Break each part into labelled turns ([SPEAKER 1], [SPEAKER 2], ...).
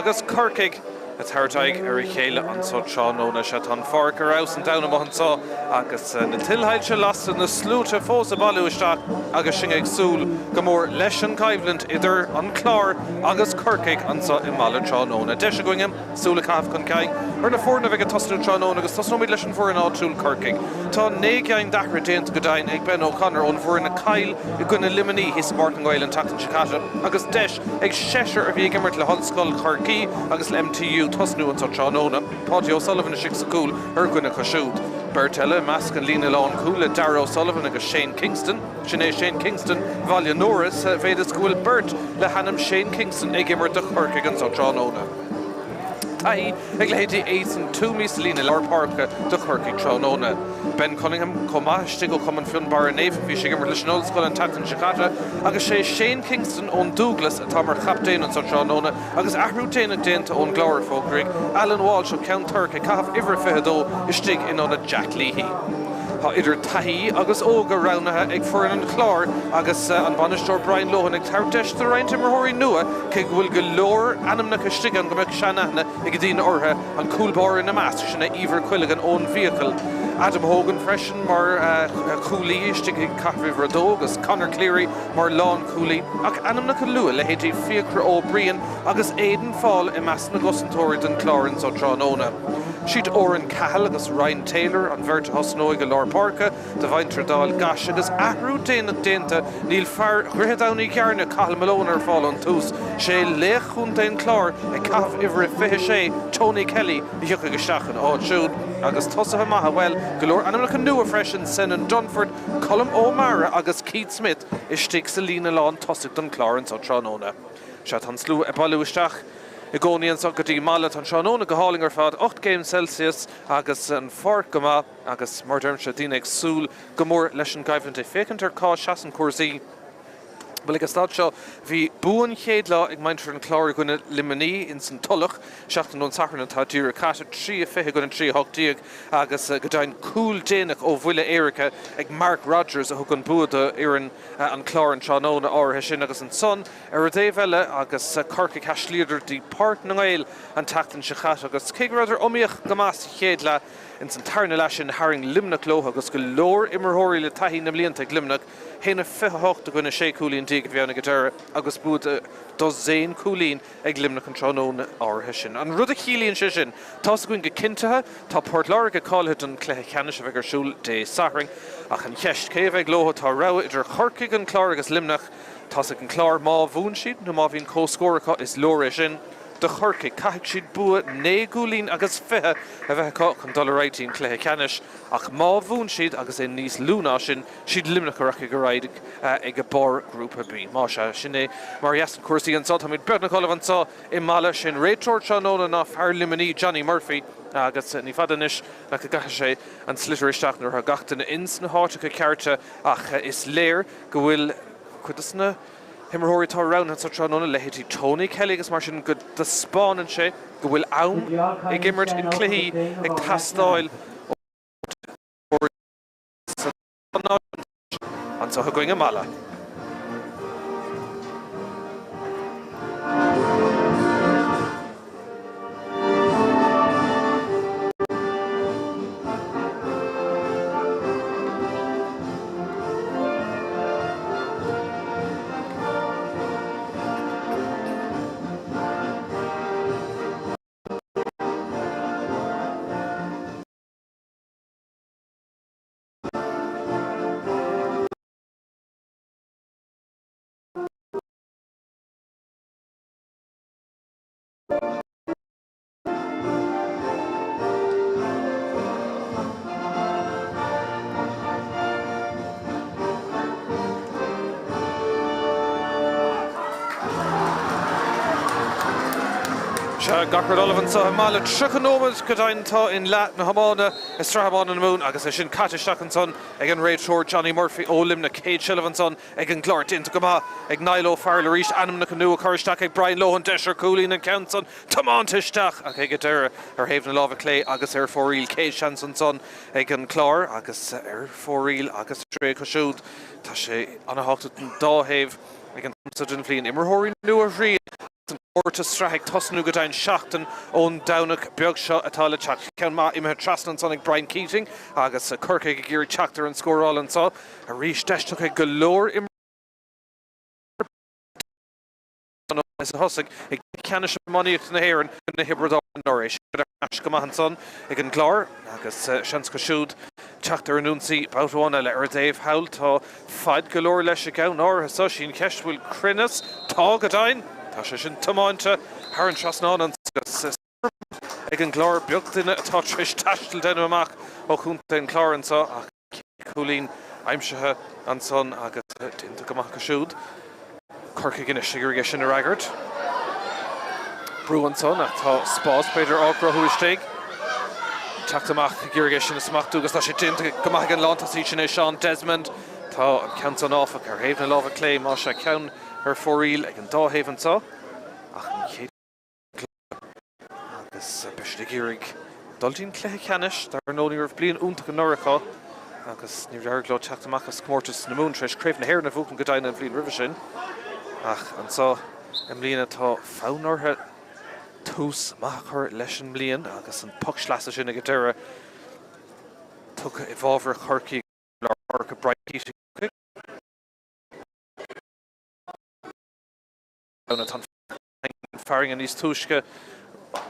[SPEAKER 1] agus Corcaigh ag tabhairt aghaidh ar a chéile anso tráthnóna. Sea, tá an pháirc ar fheabhas an domhan amuigh anso agus na tuilshoilse lasta, na sluaite fós ag bailiú isteach agus sinn ag súil go mór leis an gcoimhlint idir an Clár agus Corcaigh anso i Mala tráthnóna. Deis againne súil a chaitheamh chun cinn ar na foirne a bheidh ag tosnú tráthnóna agus tosnóimid leis an bhfoireann áitiúil, Corcaigh. Tá 9 gceann d'athruithe déanta go deimhin ag Ben O'Connor ón bhfoireann a chaill i gcoinne Luimnigh thíos i bPáirc na nGael an tseachtain seo caite agus deis ag seisear a bhí ag imirt le hOllscoil Chorcaí agus le MTU tosnú anso tráthnóna. Paudie O'Sullivan istigh sa gcúl ar dhuine acu siúd. Beirt eile i measc an líne lánchúil le Darragh O'Sullivan agus Shane Kingston. Sin é Shane Kingston Bhaile Nóra sa mhéid is go bhfuil beirt le hainm Shane Kingston ag imirt do Chorcaigh anso tráthnóna. Taithí ag leithéidí Ethan Twomey sa líne lár páirce do Chorcaigh tráthnóna. Ben Cunningham chomh maith istigh ó Chumann Fionnbarra Naofa, bhí sé ag imirt leis an Ollscoil an tseachtain seo caite agus sé Shane Kingston ón Dúglas atá mar chaptaen anso tráthnóna agus athrú déanach déanta ón gClár a fógraíodh, Alan Walsh ó Cheann Toirc ag caitheamh uimhir a 22 istigh in ionad Jack Leahy. Tá idir taithí agus óga roghnaithe ag foireann an Chláir agus an bainisteoir Brian Lohan ag tabhairt deis do roinnt imreoirí nua cé go bhfuil go leor ainmneacha istigh ann go mbeadh seanaithne ag daoine orthu, an cúl báire ina measc, sin é Eimhear Quilligan ón bhFiacail, Adam Hogan freisin mar chúlaí istigh ag caitheamh uimhir a dó agus Conor Cleary mar lánchúlaí ach ainmneacha nua, leithéidí Fiachra Ó Briain agus Aidan Faul i measc na gcosantóirí don Chlár anso tráthnóna. Siad Oran Cahill agus Ryan Taylor an bheirt a thosnóidh i lár páirce do mhuintir Dáil gCais agus athrú déanach déanta, níl fear Dhroichead Abhann Uí Chearna, Cathal Malone ar fáil ón tús. Sé laoch chontae an Chláir ag caitheamh uimhir a 26, Tony Kelly, a thiocfaidh isteach ina áit siúd. Agus tosaithe maithe, bhuel, go leor ainmneacha nua freisin, Senan Dunford, Colm O'Meara agus Keith Smith istigh sa líne lán tosaigh don Chlár anso tráthnóna. Sea, tá an slua ag bailiú isteach i gcónaí anso go dtí Mala. Tá an tráthnóna go hálainn ar fad, 8 gcéim Celsius agus an pháirc go maith agus mar a deirimse, daoine ag súil go mór leis an gcoimhlint. Ag féachaint ar cá seasann cúrsaí, bhuel ag an staid seo bhí bua an chéad lá ag muintir an Chláir i gcoinne Luimnigh ins an Tulach, seachtain ón Satharn atá díreach caite, 3-20 i gcoinne 3-18 agus go deimhin cúl déanach ó bhuille éirice ag Mark Rodgers a thug an bua do fhoireann an Chláir an tráthnóna áirithe sin agus ansan Ar an dtaobh eile, agus Corcaigh thaistealaíodar dtí Páirc na nGael an tseachtain seo chaite agus cé go rabhadar iomaíoch go maith sa chéad leath, ins an tarna leath sin tharraing Luimneach leo agus go leor imreoirí le taithí na mblianta ag Luimneach, 1-28 i gcoinne 16 cúilín a bhí ann ag an deireadh agus bua de dosaen cúilín ag Luimneach an tráthnóna áirithe sin. An rud a chiallaíonn sé sin, tá's againn go cinntithe, tá Port Láirge cáilithe don chluiche ceannais a bheidh ar siúl Dé Sathairn ach an cheist, cé a bheidh leo? Tá rogha idir Chorcaigh, an Clár agus Luimneach. Tá's ag an Clár má bhuann siad nó má bhíonn comhscór acu is leor é sin do Chorcaigh. Caithfidh siad bua 9 gcúilín agus 20 a bheith acu chun dul ar aghaidh dtí an cluiche ceannais ach má bhuann siad agus é níos lú ná sin, siad Luimneach a rachaidh ar aghaidh ag barr Ghrúpa B. Más ea, sin é mar a sheasann cúrsaí anseo. Táimid beagnach ullamh anseo i Mala. Sé'n réiteoir tráthnóna ná fear Luimnigh, Johnny Murphy agus ní fada anois ach go gcaithfidh sé an sliotar isteach nuair atá gach duine ins na háiteacha cearta ach is léir go bhfuil cuid de na himreoirí atá roghnaithe anseo tráthnóna, leithéidí Tony Kelly agus mar sin, go dtaispeánann sé go bhfuil am ag imirt in cluichí ag teastáil ó anseo againn i Mala. Sea, gach rud ullamh anseo i Mala. 30 nóiméad go deimhin atá in leath na hiomána i Sraith Iomána na Mumhan agus é sin caite isteach ansan ag an réiteoir Johnny Murphy ó Luimneach. Céad seilbh ansan ag an gClár. Déanta go maith ag Niall O'Farrell arís. Ainmneacha nua curtha isteach ag Brian Lohan. Deis ar chúilín an ceann san tiomáinte isteach ach ag an deireadh ar thaobh na láimhe clé agus ar fóraoil. Céad seans ansan ag an Clár agus ar fóraoil agus acu siúd. Tá sé an-thábhachtach don dá thaobh ag an am seo den bhliain. Imreoirí nua a thriail. Comórtas sraithe ag tosnú go deimhin seachtain ón Domhnach beag seo atá le teacht. Ceann maith imithe trasna ansan ag Brian Keating agus Corcaigh ag iarraidh teacht ar an scóráil anso arís. Deis tugtha ag go leor imreoirí is a thosaigh i gcluiche ceannais iománaíochta na hÉireann i gcoinne Thiobraid Árann anuraidh. Siad ar ais go maith ansan ag an gClár agus seans acu siúd teacht ar an ionsaí babhta amháin eile. Ar an dtaobh thall tá Faid go leor leis an gceann áirithe so. Sí an cheist bhfuil cruinneas. Tá, go deimhin. Tá sé sin tiomáinte thar an trasnán anso agus ag an gClár. Beag duine atá tar éis taisteal déanamh amach ó chontae an Chláir anso ach cúilín aimsithe ansan agus déanta go maith acu siúd. Corcaigh anois ag iarraidh é sin a fhreagairt. Brú ansan ach tá spás b'fhéidir á gcruthú istigh. Teacht amach ag iarraidh é sin a smachtú agus tá sé déanta go maith ag an lántosaí sin é Seán Desmond. Tá an ceann san áfach ar thaobh na láimhe clé, más ea ceann ar fóraoil ag an dá thaobh anso ach an chéad Agus beidh siad ag iarraidh dul dtí'n cluiche ceannais. Dar ndóigh ní raibh bliain iontach anuraidh acu agus níor éirigh leo teacht amach as comórtas na Mumhan tar éis Craobh na hÉireann a bhuachan go deimhin an bhliain roimhe sin. Ach anso i mbliana tá fonn orthu tús maith a chur leis an mbliain agus an poc sleasa sin ag an deireadh tugtha i bhfabhar Chorcaí lár páirce Brian Keating. Tá an fearthainn níos túisce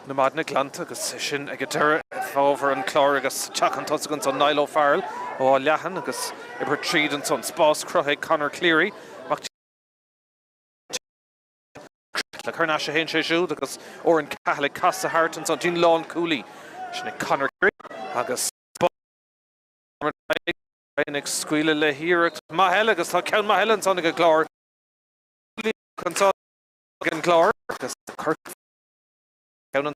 [SPEAKER 1] na maidine glanta agus é sin ag an deireadh i bhfabhar an Chláir agus teacht chun tosaigh ansan Niall O'Farrell ó Áth Leathan agus oibrithe tríd ansan. Spás cruthaithe ag Conor Cleary. Mac Le cur thar n-ais a théann sé siúd agus Oran Cahill ag casadh thart ansan. Dtí'n lánchúlaí. Sin ag Conor Cleary agus ag scaoileadh le hiarracht maith eile agus tá ceann maith eile ansan ag an gClár. Ansan ag an gClár agus Corcaigh ceann an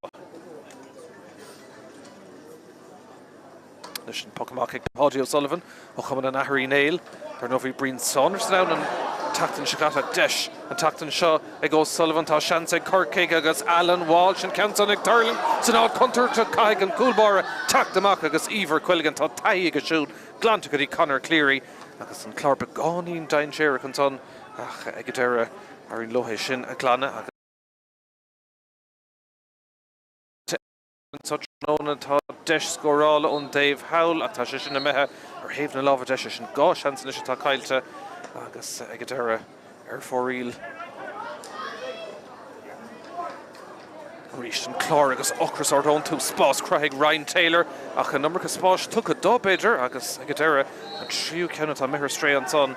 [SPEAKER 1] Leis an poc amach ag Paudie O'Sullivan ó Chumann an Athar Uí Néill. Dar ndóigh bhí Brian Saunders ann an tseachtain seo caite. Deis an tseachtain seo ag O'Sullivan. Tá seans ag Corcaigh agus Alan Walsh an ceann san ag tuirlingt san áit chontúirteach. Caithfidh an cúl báire teacht amach agus Eimhear Quilligan. Tá taithí aige siúd glanta go dtí Conor Cleary agus an Clár beagáinín dainséarach ansan. Ach ag an deireadh, éiríonn leo é sin a ghlanadh agus anso tráthnóna tá deis scórála ón dtaobh thall ach tá sé sin imithe ar thaobh na láimhe deise. Sin 2 seans anois atá caillte agus ag an deireadh ar fóraoil. Arís an Clár agus ocras orthu ón tús. Spás cruthaithe ag Ryan Taylor ach an iomarca spáis tugtha dó b'fhéidir agus ag an deireadh an tríú ceann atá imithe ar strae ansan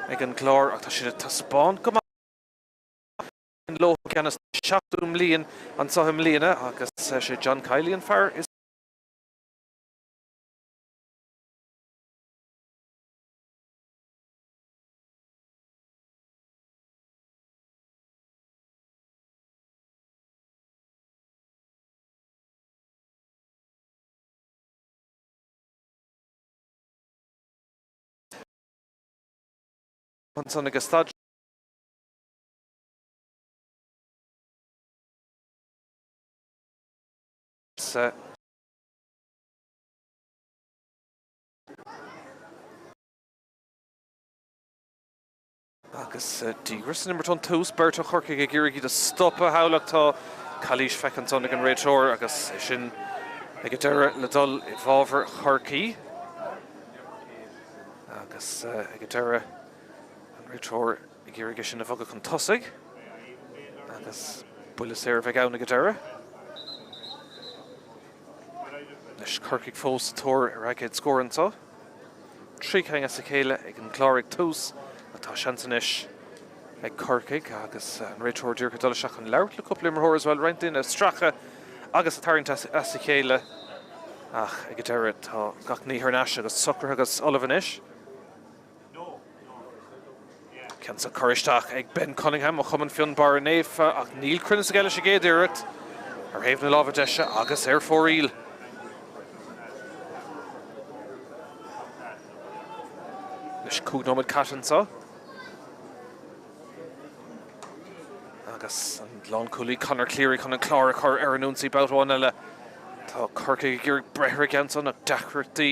[SPEAKER 1] ag an gClár ach tá siad ag taispeáint go maith leo i gceannas don seachtú mbliain anso i mbliana agus sé John Kiely an fear is Ansan ag an staid seo. Agus díograis san imirt ón tús, beirt ó Chorcaigh ag iarraidh iad a stopadh thall ach tá calaois feicthe ansan ag an réiteoir agus é sin ag an deireadh le dul i bhfabhar Chorcaí. Agus ag an deireadh an réiteoir ag iarraidh é sin a bhogadh chun tosaigh agus buille saor a bheidh ann ag an deireadh. Anois Corcaigh fós sa tóir ar a gcéad scór anseo. 3 cinn as a chéile ag an gClár ag tús ach tá seans anois ag Corcaigh agus an réiteoir díreach ag dul isteach chun labhairt le cúpla imreoir as well, roinnt daoine ag stracadh agus ag tarraingt as a chéile ach ag an deireadh tá gach ní thar n-ais agus socraithe agus ullamh anois. Ceann seo curtha isteach ag Ben Cunningham ó Chumann Fionnbarra Naofa ach níl cruinneas aige leis an gcéad iarracht ar thaobh na láimhe deise agus ar fóraoil. Anois 5 nóiméad caite anseo agus an lánchúlaí Conor Cleary chun an Clár a chur ar an ionsaí babhta amháin eile. Tá Corcaigh ag iarraidh breith ar an gceann san ach deacrachtaí.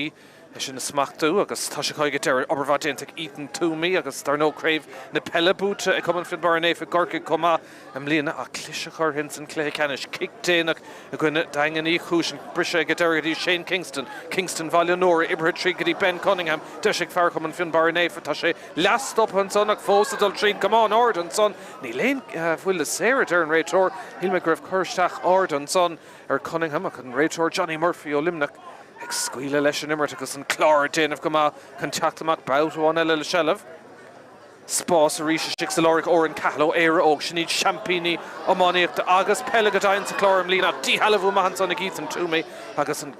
[SPEAKER 1] É sin a smachtú agus tá sé chuig an deireadh. Obair mhaith déanta ag Ethan Twomey agus dar ndóigh Craobh na Peile buaite ag Cumann Fionnbarra Naofa i gCorcaigh chomh maith i mbliana ach cliseadh orthu ins an cluiche ceannais. Cic déanach i gcoinne Daingean Uí Chúis, an briseadh ag an deireadh go dtí Shane Kingston. Kingston Bhaile an Óir oibrithe tríd go dtí Ben Cunningham. Deis ag fear Chumann Fionnbarra Naofa. Tá sé leath-stoptha ansan ach fós ag dul tríd. Camán ard ansan. Níl aon bhuille saor a deir an réiteoir. Shíl mé go raibh cur isteach ard ansan ar Cunningham ach an réiteoir Johnny Murphy ó Luimneach ag scaoileadh leis an imirt agus an Clár ag déanamh go maith chun teacht amach babhta amháin eile le seilbh. Spás arís istigh sa lár ag Odhrán Cahill ó Éire Óg. Sin iad seaimpíní iománaíochta agus peile go deimhin sa Chlár i mbliana ach díshealbhú maith ansan ag Ethan Twomey agus an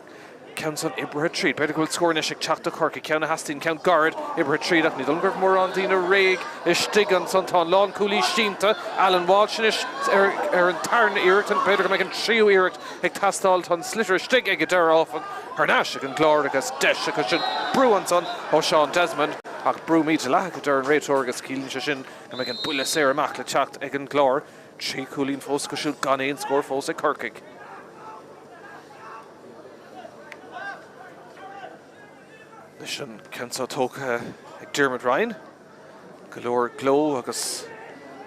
[SPEAKER 1] ceann san oibrithe tríd. B'fhéidir go bhfuil scór anois ag teacht do Chorcaigh. Ceann a theastaíonn, ceann gairid, oibrithe tríd ach ní dóigh liom go raibh mórán daoine réidh istigh ansan. Tá an lánchúlaí sínte, Alan Walsh anois ar an tarna iarracht. B'fhéidir go mbeidh an tríú iarracht ag teastáil. Tá an sliotar istigh ag an deireadh áfach, thar n-ais ag an gClár agus deis acu sin brú ansan ó Seán Desmond ach brú mídhleathach a deir an réiteoir agus ciallaíonn sé sin go mbeidh an buille saor amach le teacht ag an gClár. 3 chúilín fós acu siúd gan aon scór fós ag Corcaigh. Anois an ceann seo tógtha ag Diarmuid Ryan. Go leor gleo agus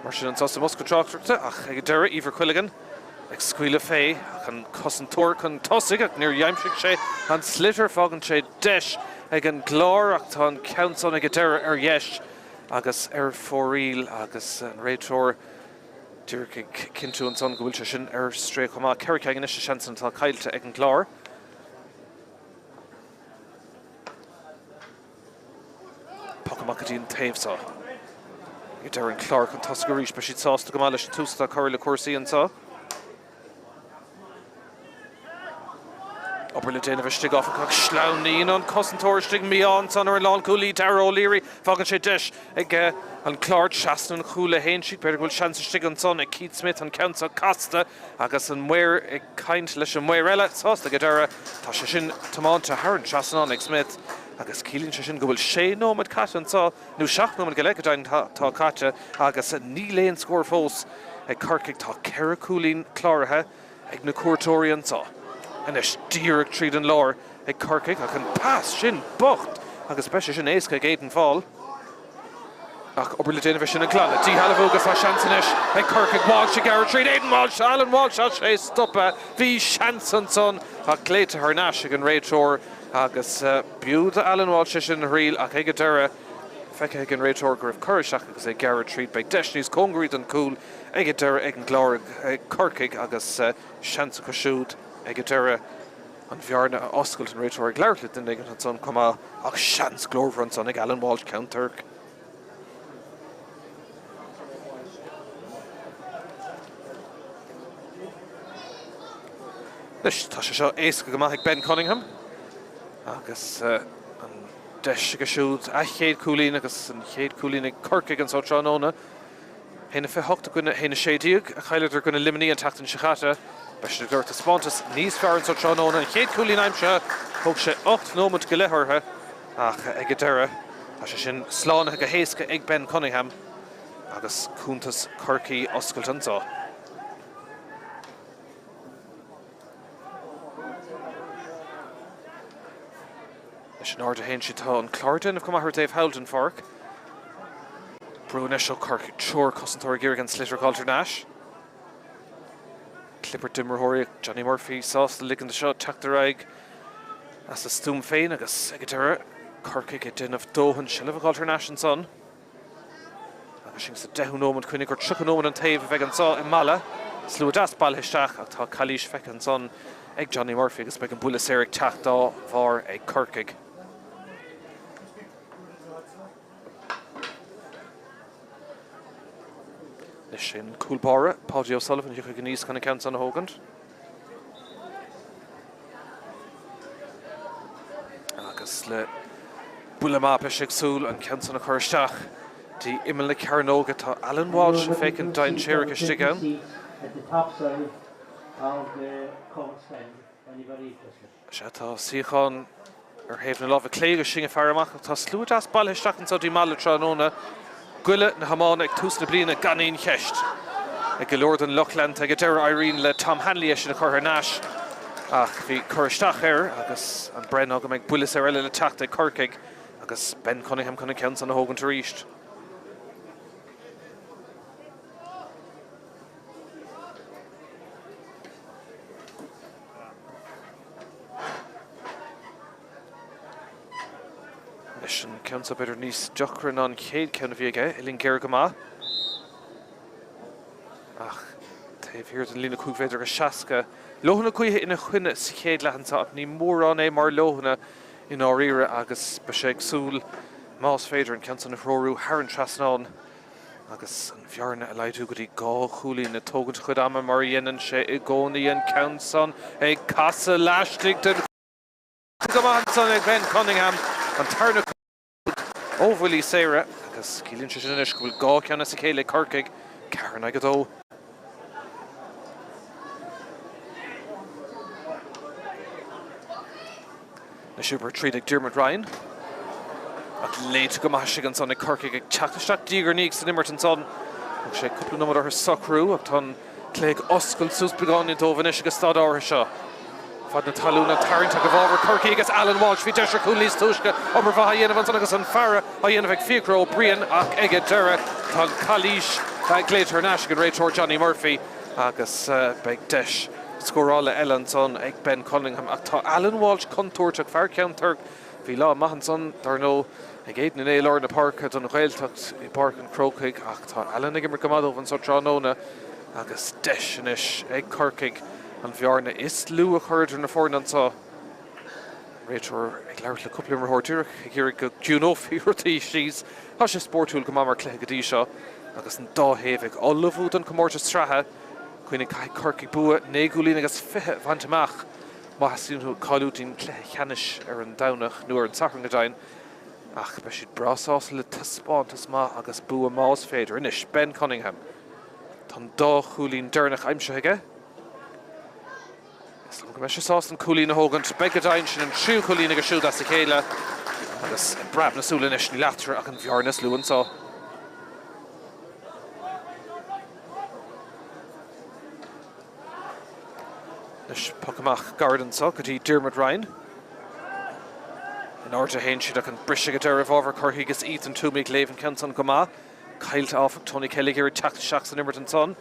[SPEAKER 1] mar sin anseo sa mbosca tráchtaireachta ach ag an deireadh Ivor Quilligan ag scaoileadh fé ach an cosantóir chun tosaigh ach níor aimsigh sé an sliotar. Fágann sé deis ag an gClár ach tá an ceann san ag an deireadh ar dheis agus ar fóraoil agus an réiteoir díreach ag cinntiú ansan go bhfuil sé sin ar strae chomh maith. 4 cinn anois de sheansanna atá caillte ag an gClár. Poc amach go dtí an taobh seo. Ag deireadh an Clár chun tosaigh arís. Beidh siad sásta go maith leis an tús atá curtha le cúrsaí anseo. Obair le déanamh istigh áfach ach sleamhnaíonn an cosantóir istigh mí-ádh ansan ar an lánchúlaí Darragh O'Leary. Fágann sé deis ag an Clár trasna an chúil a théann siad. B'fhéidir go bhfuil seans istigh ansan ag Keith Smith an ceann seo casta agus an maor ag caint leis an maor eile. Sásta ag an deireadh. Tá sé sin tiomáinte thar an trasnán ag Smith agus ciallaíonn sé sin go bhfuil sé nóiméad caite anseo, nó seacht nóiméad go leith go deimhin atá caite agus níl aon scór fós ag Corcaigh. Tá 4 cúilín cláraithe ag na cuairteoirí anseo. Anois díreach tríd an lár ag Corcaigh ach an pas sin bocht agus beidh sé sin éasca ag Aidan Faul. Ach obair le déanamh é sin a ghlanadh. Díshealbhú agus tá seans anois ag Corcaigh. Walsh ag gearradh tríd Aidan Walsh, Alan Walsh tá sé stoptha. Bhí seans ansan ach glaoite thar n-ais ag an réiteoir agus b'fhiú do Alan Walsh é sin a thriail ach ag an deireadh feicthe ag an réiteoir go raibh cur isteach agus é ag gearradh tríd. Beidh deis níos cóngaraí don chúl ag an deireadh ag an gClár ag Corcaigh agus seans acu siúd ag an deireadh an bhearna a oscailt. An réiteoir ag labhairt le duine éigin ansan chomh maith ach seans glórmhar ansan ag Alan Walsh, ceann tearc. Anois tá sé seo éasca go maith ag Ben Cunningham agus an deis aige siúd a chéad chúilín agus an chéad chúilín ag Corcaigh anseo tráthnóna. 1-28 i gcoinne 1-16 a chailleadar i gcoinne Luimnigh an tseachtain seo caite. Beidh siad ag lorg taispeántas níos fearr anseo tráthnóna. An chéad chúilín aimsithe, thóg sé 8 nóiméad go leith orthu ach ag an deireadh tá sé sin slánaithe go héasca ag Ben Cunningham agus cuntas Chorcaí oscailte anseo. Leis an aird a théann siad tá an Clár ag déanamh go maith ar an dtaobh thall den pháirc. Brú anois ó Chorcaigh. Triúr cosantóir ag iarraidh an sliotar a fháilt thar n-ais. Clibirt d'imreoirí Johnny Murphy sásta ligean do seo teacht ar aghaidh as a stuaim féin agus ag an deireadh Corcaigh ag déanamh dóthain seilbh a fháilt thar n-ais ansan. Agus sinn sa deichiú nóiméad, cuimhnigh gur 30 nóiméad an taobh a bheidh anseo i Mala. Slua deas bailithe isteach ach tá calaois feicthe ansan ag Johnny Murphy agus beidh an buille saor ag teacht dá bharr ag Corcaigh. Anois sin cúl báire, Paudie O'Sullivan, a thiocfaidh aníos chun an ceann san a thógaint. Agus le buille maith beidh sé ag súil an ceann san a chur isteach dtí imeall na cearnóige. Tá Alan Walsh ag féachaint dainséarach istigh ann. Sea, tá suíochán ar thaobh na láimhe clé agus sinn ag faire amach ach tá slua deas bailithe isteach anseo dtí Mala tráthnóna. Goile na hiomána ag tús na bliana gan aon cheist ag go leor den lucht leanta. Ag an deireadh éiríonn le Tom Hanley é sin a chur thar n-ais. Ach bhí cur isteach air agus an breith ná go mbeidh buille saor eile le teacht ag Corcaigh agus Ben Cunningham chun an ceann san a thógaint arís. Anois an ceann seo b'fhéidir níos deacra ná an chéad ceann a bhí aige, uillinn géar go maith. Ach taobh thiar den líne 5 mhéadar agus 60. Leoithne gaoithe ina choinne sa chéad leath anseo ach ní mórán é mar leoithne i ndáiríre agus beidh sé ag súil, más féidir, an ceann san a threorú thar an trasnán agus an bhearna a laghdú go dtí 2 chúilín. Ag tógaint a chuid ama mar a dhéanann sé i gcónaí an ceann san ag casadh laistigh den go maith ansan ag Ben Cunningham, an tarna cúl ó bhuillí saora agus ciallaíonn sé sin anois go bhfuil 2 ceann as a chéile ag Corcaigh, 4 in aghaidh 2. Anois obair tríd ag Diarmuid Ryan. Ach léite go maith istigh ansan ag Corcaigh ag teacht isteach diaidh ar ndiaidh san imirt ansan. Thóg sé cúpla nóiméad orthu socrú ach tá an cluiche ag oscailt suas beagáinín dóibh anois ag an staid áirithe seo. Fad na talún an tarraingt ag i bhfabhar Chorcaí agus Alan Walsh. Bhí deis ar chúl níos túisce obair mhaith á dhéanamh ansan agus an faire á dhéanamh ag Fiachra Ó Briain ach ag an deireadh tá an calaois glaoite thar n-ais ag an réiteoir Johnny Murphy agus beidh deis scórála eile ansan ag Ben Cunningham ach tá Alan Walsh contúirteach, fear Cheann Toirc. Bhí lá maith ansan, dar ndóigh, ag Aidan inné i lár na páirce don Ghaeltacht i bPáirc an Chrócaigh ach tá Alan ag imirt go maith dóibh anso tráthnóna agus deis anois ag Corcaigh an bhearna is lú a chur idir na foirne anso. An réiteoir ag labhairt le cúpla imreoir díreach ag iarraidh go gciúnófaí rudaí síos. Tá sé spórtúil go maith mar chluiche go dtí seo agus an dá thaobh ag ullmhú don chomórtas sraithe. Cuimhnigh, caithfidh Corcaigh bua 9 gcúilín agus 20 a bhaint amach má theastaíonn uathu cáiliú don chluiche ceannais ar an Domhnach, nó ar an Satharn go deimhin, ach beidh siad breá sásta le taispeántas maith agus bua más féidir. Anois, Ben Cunningham. Tá an dá chúilín deireanach aimsithe aige. Is dóigh liom go mbeidh sé sásta an cúilín a thógaint. Beidh go deimhin, sin an tríú cúilín aige siúd as a chéile. Agus ag preab na súl anois, níl eatarthu ach an bhearna is lú anseo. Anois poc amach gairid anseo go dtí Diarmuid Ryan. In airde a théann siad ach an briseadh ag deireadh i bhfabhar Chorcaí agus Ethan Twomey ag léamh an ceann san go maith. Caillte áfach, Tony Kelly ag iarraidh teacht isteach san imirt ansan.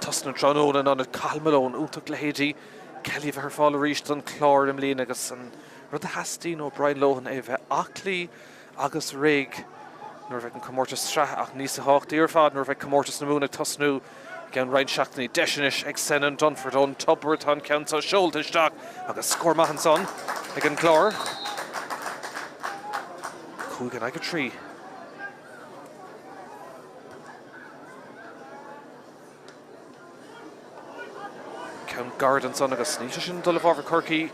[SPEAKER 1] Tosaí na tráthnóna in ionad Cathal Malone. Iontach leithéidí Kelly a bheith ar fáil arís don Chlár i mbliana agus an rud a theastaíonn ó Brian Lohan é a bheith aclaí agus réidh nuair a bheidh an comórtas sraithe ach níos tábhachtaí ar fad nuair a bheidh comórtas na Mumhan ag tosnú i gceann roinnt seachtainí. Deis anois ag Senan Dunford ón tobar atá an ceann seo seolta isteach agus scór maith ansan ag an gClár. 5 in aghaidh 3. Ceann gairid ansan agus níl sé sin ag dul i bhfabhar Chorcaí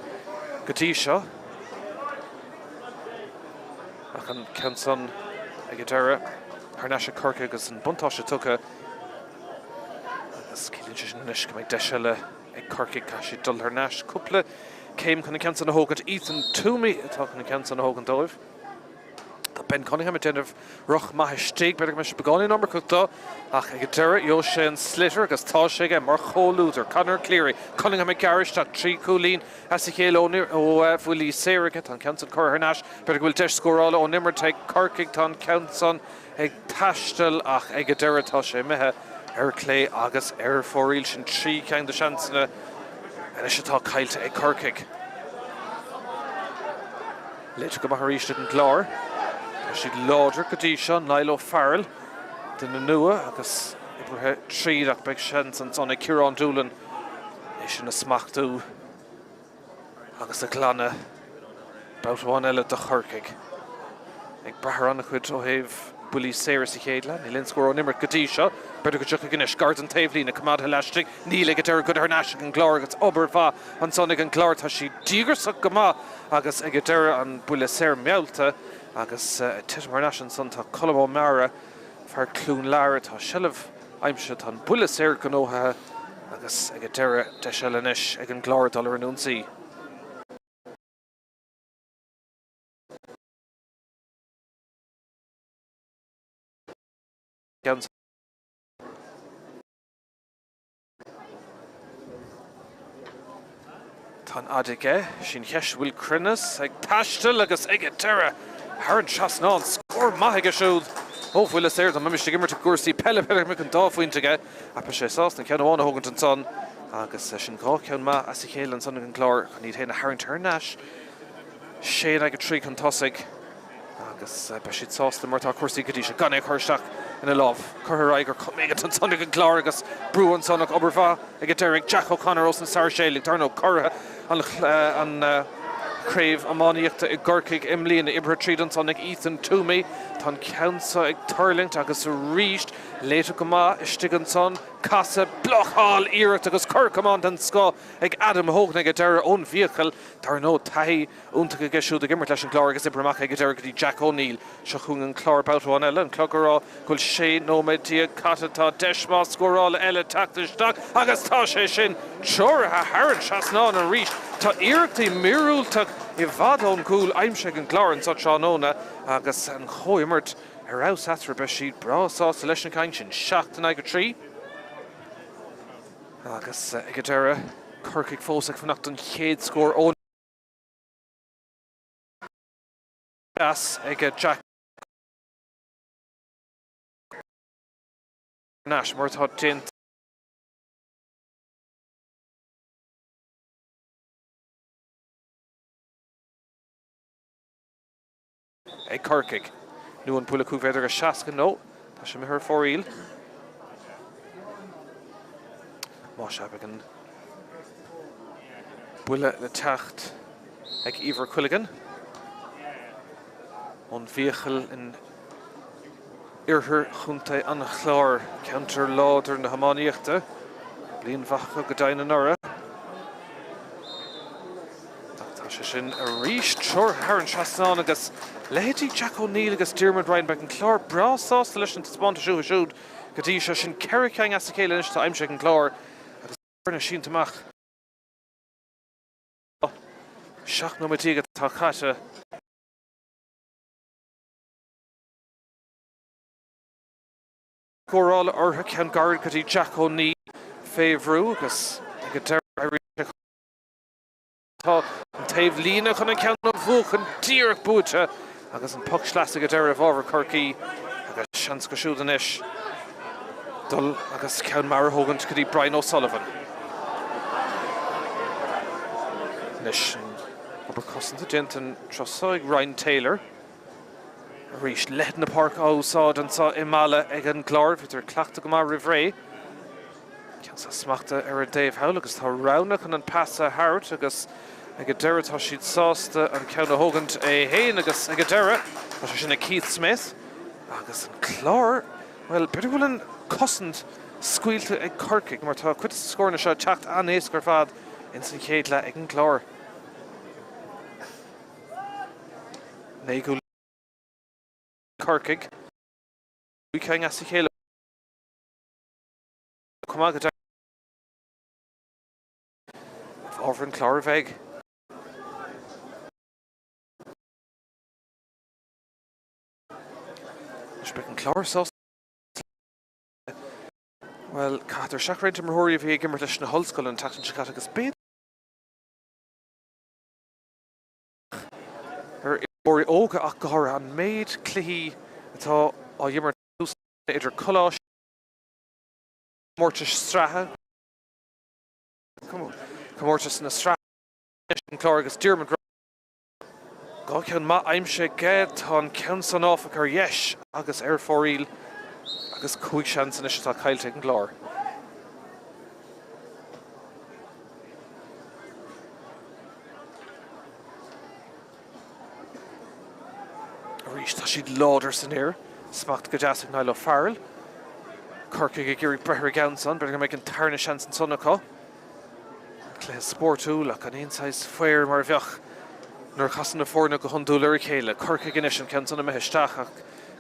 [SPEAKER 1] go dtí seo. Ach an ceann san ag an deireadh thar n-ais ag Corcaigh agus an buntáiste tugtha. Agus ciallaíonn sé sin anois go mbeidh deis eile ag Corcaigh. Caithfidh siad dul thar n-ais cúpla céim chun an ceann san a thógaint. Ethan Twomey atá chun an ceann san a thógaint dóibh. Tá Ben Cunningham ag déanamh rith maith istigh, b'fhéidir go mbeidh sé beagáinín iomarcach dó, ach ag an deireadh gheobhaidh sé an sliotar agus tá sé aige mar chomhluadar. Conor Cleary, Cunningham ag gearradh isteach, 3 chúilín as a chéile ó bhuillí saora aige. Tá an ceann san curtha thar n-ais, b'fhéidir go bhfuil deis scórála ón imirt ag Corcaigh, tá an ceann san ag taisteal ach ag an deireadh tá sé imithe ar clé agus ar fóraoil. Sin 3 cheann de seansanna anois atá caillte ag Corcaigh. Léite go maith arís ag an gClár. Tá siad láidir go dtí seo. Niall O'Farrell, duine nua agus oibrithe tríd ach beidh seans ansan ag Ciarán Doolan é sin a smachtú agus a ghlanadh. Babhta amháin eile do Chorcaigh. Ag brath ar an-chuid ó thaobh buillí saora sa chéad leath. Níl aon scór ón imirt go dtí seo. B'fhéidir go dtiocfaidh anois. Gar don taobhlíne, coimeádtha laistigh. Níl ag an deireadh goidte thar n-ais ag an gClár agus obair mhaith ansan ag an gClár. Tá siad díograiseach go maith agus ag an deireadh an buille saor meallta agus ag titim thar n-ais ansan tá Colm Ó Meára, fear Chluain Lara. Tá seilbh aimsithe, tá an buille saor gnóthaithe agus ag an deireadh deis eile anois ag an gClár dul ar an ionsaí. Tá an. an-fhad aige. Sin cheist bhfuil cruinneas ag taisteal agus ag an deireadh thar an trasnán. Scór maith aige siúd ó bhuille saor. Dá mbeimis ag imirt i gcúrsaí peile b'fhéidir go mbeadh an dá phointe aige ach beidh sé sásta an ceann amháin a thógaint ansan agus sin 2 cheann maith as a chéile ansan ag an gClár chun iad féin a tharraingt thar n-ais. 6 in aghaidh 3 chun tosaigh. Agus beidh siad sásta mar atá cúrsaí go dtí seo gan é a chur isteach ina lámh. Curtha ar aghaidh ar chuma éigin ansan ag an gClár agus brú ansan ach obair mhaith ag an deireadh ag Jack O'Connor ós na Sáirséalaigh. Dar ndóigh, curaidh an chraobh iománaíochta i gCorcaigh i mbliana. Oibrithe tríd ansan ag Ethan Twomey. Tá an ceann seo ag tuirlingt agus arís léite go maith istigh ansan. Casadh, blocáil, iarracht agus cor camáin den scoth ag Adam Hogan ag an deireadh ón bhFiacail. Dar ndóigh, taithí iontach aige siúd ag imirt leis an gClár agus oibrithe amach ag an deireadh go dtí Jack O'Neill. Seo chugainn an Clár babhta amháin eile, an clog ag rá go bhfuil 16 nóiméad caite. Tá deis mhaith scórála eile teacht isteach agus tá sé sin treoraithe thar an trasnán arís. Tá iarrachtaí míorúilteach i bhfad ón gcúl aimsithe ag an gClár anseo tráthnóna agus an chomhimirt ar fheabhas eatarthu. Beidh siad breá sásta leis an gcaint sin. 7 in aghaidh 3 agus ag an deireadh Corcaigh fós ag fanacht don chéad scór ón deas ag Jack Nash mar atá déanta ag Corcaigh. Nó an buille 5 mhéadar agus 60 nó tá sé imithe ar fóraoil. Más ea, beidh an buille le teacht ag Ivor Quilligan ón bhFiacail in oirthear chontae an Chláir, ceantar láidir na hiománaíochta. Bliain mhaith acu go deimhin anuraidh. Ach tá sé sin arís treoraithe thar an trasnán agus leithéidí Jack O'Neill agus Diarmuid Ryan, beidh an Clár breá sásta leis an taispeántas uathu siúd go dtí seo. Sin 4 cheann as a chéile anois atá aimsithe ag an gClár agus foirne sínte amach. 17 nóiméad atá caite. Scórála orthu, ceann gairid go dtí Jack O'Neill fé bhrú agus ag an deireadh éiríonn sé Tá an taobh líne chun an ceann a bhuachan díreach buaite agus an poc sleasa ag an deireadh i bhfabhar Chorcaí agus seans acu siúd anois dul agus ceann mear a thógaint go dtí Brian O'Sullivan. Anois an obair cosanta déanta an tráth seo ag Ryan Taylor. Arís, leithead na páirce á úsáid anseo i Mala ag an gClár. Bhíodar ag cleachtadh go maith roimh ré. Ceann seo smachtaithe ar an dtaobh thall agus tá roghanna chun an pas a thabhairt agus ag an deireadh tá siad sásta an ceann a thógaint é fhéin agus ag an deireadh tá sé sin ag Keith Smith agus an Clár, bhuel, b'fhéidir go bhfuil an cosaint scaoilte ag Corcaigh mar tá cuid de na scóranna seo ag teacht an-éasca ar fad ins an chéad leath ag an gClár. 9 gcúl Corcaigh, 5 cinn as a chéile chomh maith go deimhin. I bhfabhar an Chláir a bheidh. Anois beidh an Clár sásta le, bhuel, caithfear isteach roinnt imreoirí a bhí ag imirt leis na hollscoileanna an tseachtain seo caite agus b'fhéidir ar imreoirí óga ach go háirithe, an méid cluichí atá á imirt idir coláistí, comórtais sraithe, comórtas na sraithe, an Clár agus Diarmuid Ryan. 2 cheann maith aimsithe aige, tá an ceann san áfach ar dheis agus ar fóraoil agus 5 seans anois atá caillte ag an gClár. Arís, tá siad láidir san aer. Smacht go deas ag Niall O'Farrell. Corcaigh ag iarraidh breith ar an gceann san. B'fhéidir go mbeidh an tarna seans ansan acu. Cluiche spórtúil ach gan aon saghas fair mar a bheadh nuair a chasann na foirne go hiondúil ar a chéile. Corcaigh anois, an ceann san imithe isteach ach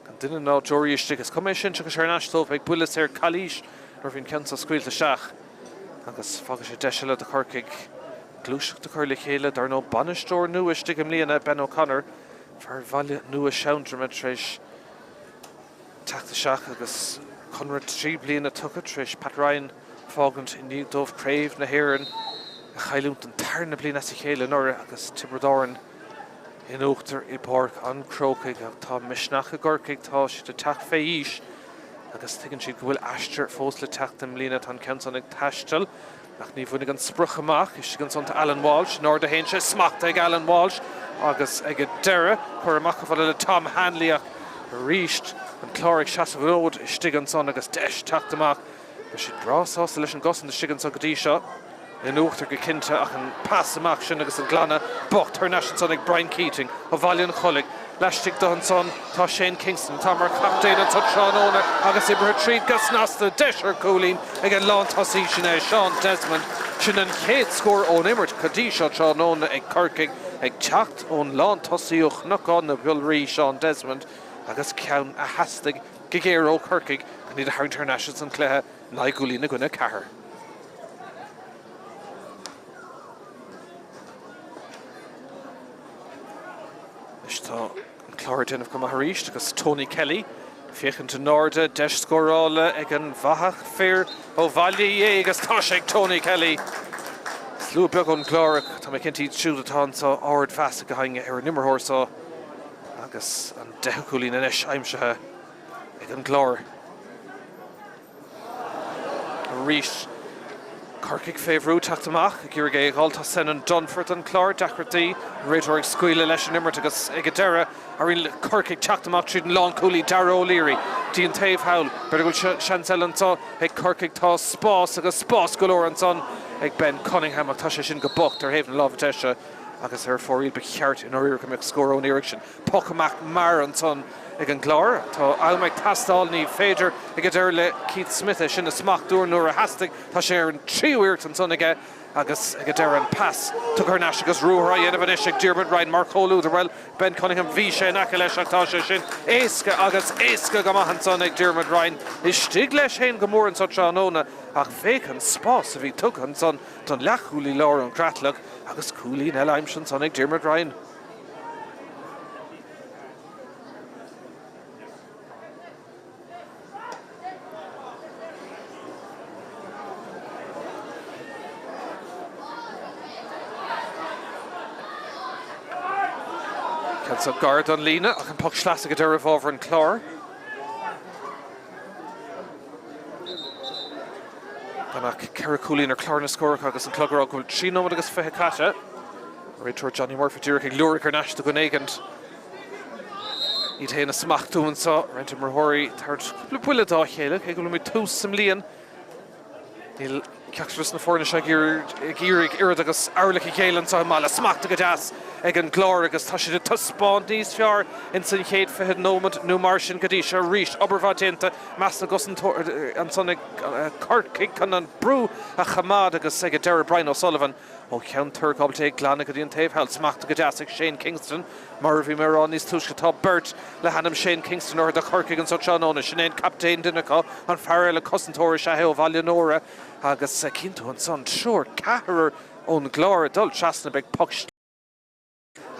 [SPEAKER 1] gan duine ná deoraí istigh. Is cuma é sin, tiocfaidh sé thar n-ais dóibh. Beidh buille saor calaois nuair a bhí an ceann so scaoilte isteach agus fágfaidh sé deis eile do Chorcaigh gluaiseacht a chur le chéile. Dar ndóigh, bainisteoir nua istigh i mbliana, Ben O'Connor, fear Bhaile Nua Seanndroma tar éis teacht isteach agus conradh 3 bliana tugtha tar éis Pat Ryan fágaint i ndiaidh dóibh Craobh na hÉireann A chailliúint don tarna bliain as a chéile anuraidh agus Tiobraid Árann in uachtar i bPáirc an Chrócaigh. Ach tá misneach i gCorcaigh, tá siad ag teacht fé aois agus tuigeann siad go bhfuil aistear fós le teacht i mbliana. Tá an ceann san ag taisteal ach ní bhainfidh an sprioc amach. Istigh ansan tá Alan Walsh, in airde a théann sé, smachtaithe ag Alan Walsh agus ag an deireadh curtha amach chomh fada le Tom Hanley ach arís an Clár ag seasamh an fhóid istigh ansan agus deis teacht amach. Beidh siad breá sásta leis an gcosaint istigh anseo go dtí seo. In uachtar go cinnte ach an pas amach sin agus an glanadh bocht thar n-ais ansan ag Brian Keating ó Bhaile an Chollaigh. Laistigh de ansan tá Shane Kingston atá mar chaptaen anso tráthnóna agus oibrithe tríd go snasta. Deis ar chúilín ag an lántosaí sin é Seán Desmond. Sin an chéad scór ón imirt go dtí seo tráthnóna ag Corcaigh ag teacht ón lántosaí ó Chnocán na Iolraí Seán Desmond agus ceann a theastaigh go géar ó Chorcaigh chun iad a tharraingt thar n-ais ins an chluiche, 9 gcúilín i gcoinne 4. Anois tá an Clár ag déanamh go maith arís agus Tony Kelly ag féachaint in airde, deis scórála ag an bhfathach fir ó Bhaile Uí Aodha agus tá sé ag Tony Kelly! Slua beag ón gClár ach tá mé cinnte iad siúd atá anseo ardmheas againn ar an imreoir seo agus an deichiú cúilín anois aimsithe ag an gClár. Arís Corcaigh fé bhrú teacht amach ag iarraidh é a dhul. Tá Senan Dunford don Chlár, deacrachtaí, an réiteoir ag scaoileadh leis an imirt agus ag an deireadh éiríonn le Corcaigh teacht amach tríd an lánchúlaí Darragh O'Leary dtí an taobh thall. B'fhéidir go bhfuil seans eile anseo ag Corcaigh. Tá spás agus spás go leor ansan ag Ben Cunningham ach tá sé sin go bocht ar thaobh na láimhe deise agus ar fóraoil. Ba cheart i ndáiríre go mbeadh scór ón iarraidh sin. Poc amach mear ansan ag an gClár. Tá am ag teastáil. Ní féidir ag an deireadh le Keith Smith é sin a smachtú nuair a theastaigh. Tá sé ar an tríú iarracht ansan aige agus ag an deireadh an pas tugtha thar n-ais agus ruathar á dhéanamh anois ag Diarmuid Ryan mar chomhluadar. Bhuel, Ben Cunningham, bhí sé in aice leis ach tá sé sin éasca agus éasca go maith ansan ag Diarmuid Ryan. Istigh leis féin go mór anso tráthnóna ach féach an spás a bhí tugtha ansan don leathchúlaí láir ón Chreatlach agus cúilín eile aimsithe ansan ag Diarmuid Ryan. Ceann seo gar don líne ach an poc sleasa go deireadh i bhfabhar an Chláir. Gan ach 4 chúilín ar chlár na scóracha agus an clog ag rá go bhfuil 3 nóiméad agus 20 caite. Réiteoir Johnny Murphy díreach ag liúradh thar n-ais do dhuine éigint. Iad féin a smachtú anseo, roinnt imreoirí ag tabhairt cúpla buille dá chéile, cé go bhfuilimid tús sa mbliain. Níl ceachtar de na foirne seo ag iarraidh oiread agus eirleach a ghéilleadh anseo i mBaile. Smachtaithe go deas ag an gClár agus tá siad ag taispeáint níos fearr ins an chéad 20 nóiméad nó mar sin go dtí seo arís. Obair mhaith déanta i measc na gcosantóirí ansan ag Corcaigh chun an brú a choimeád agus ag an deireadh Brian O'Sullivan ó Cheann Toirc ábalta é a ghlanadh go dtí an taobh thall. Smachtaithe go deas ag Shane Kingston. Mar a bhí mé a rá níos túisce, tá beirt le hainm Shane Kingston orthu do Chorcaigh anso tráthnóna. Sin é an captaen, duine acu, an fear eile, cosantóir is ea é ó Bhaile Nóra agus cíonn tú ansan triúr, ceathrar ón gClár ag dul trasna. Beidh poc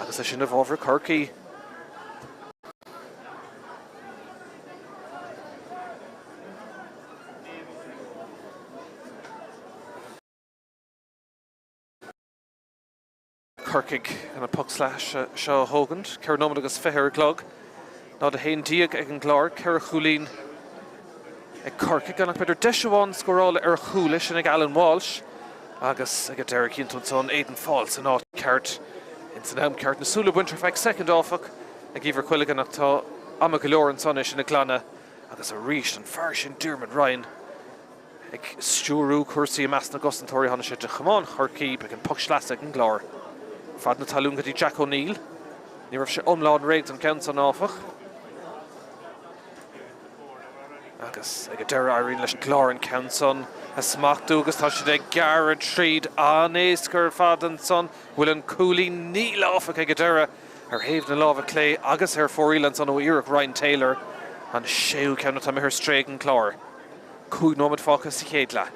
[SPEAKER 1] agus é sin i bhfabhar Chorcaí. Corcaigh chun an poc sleasa seo a thógaint. 4 nóiméad agus 20 ar an gclog. 0-11 ag an gClár, 4 chúilín ag Corcaigh. Gan ach b'fhéidir deis amháin scórála ar chúl, é sin ag Alan Walsh agus ag an deireadh cíonn tú ansan Aidan Faul san áit ceart ins an am ceart. Na súile bainte ar feadh soicind áfach ag Eimhear Quilligan ach tá ama go leor ansan é sin a ghlanadh agus arís an fear sin Diarmuid Ryan Ag stiúrú cúrsaí i measc na gcosantóirí tháinig sé de chamán Chorcaí. Beidh an poc sleasa ag an gClár. Fad na talún go dtí Jack O'Neill. Ní raibh sé iomlán réidh don gceann san áfach. Agus ag an deireadh éiríonn leis an gClár an ceann san a smachtú agus tá siad ag gearradh tríd an-éasca ar fad ansan. Bhfuil an cúilín? Níl áfach ag an deireadh ar thaobh na láimhe clé agus ar fóraoil ansan ó iarracht Ryan Taylor. An séú ceann atá imithe ar strae ag an gClár. 5 nóiméad fágtha sa chéad leath.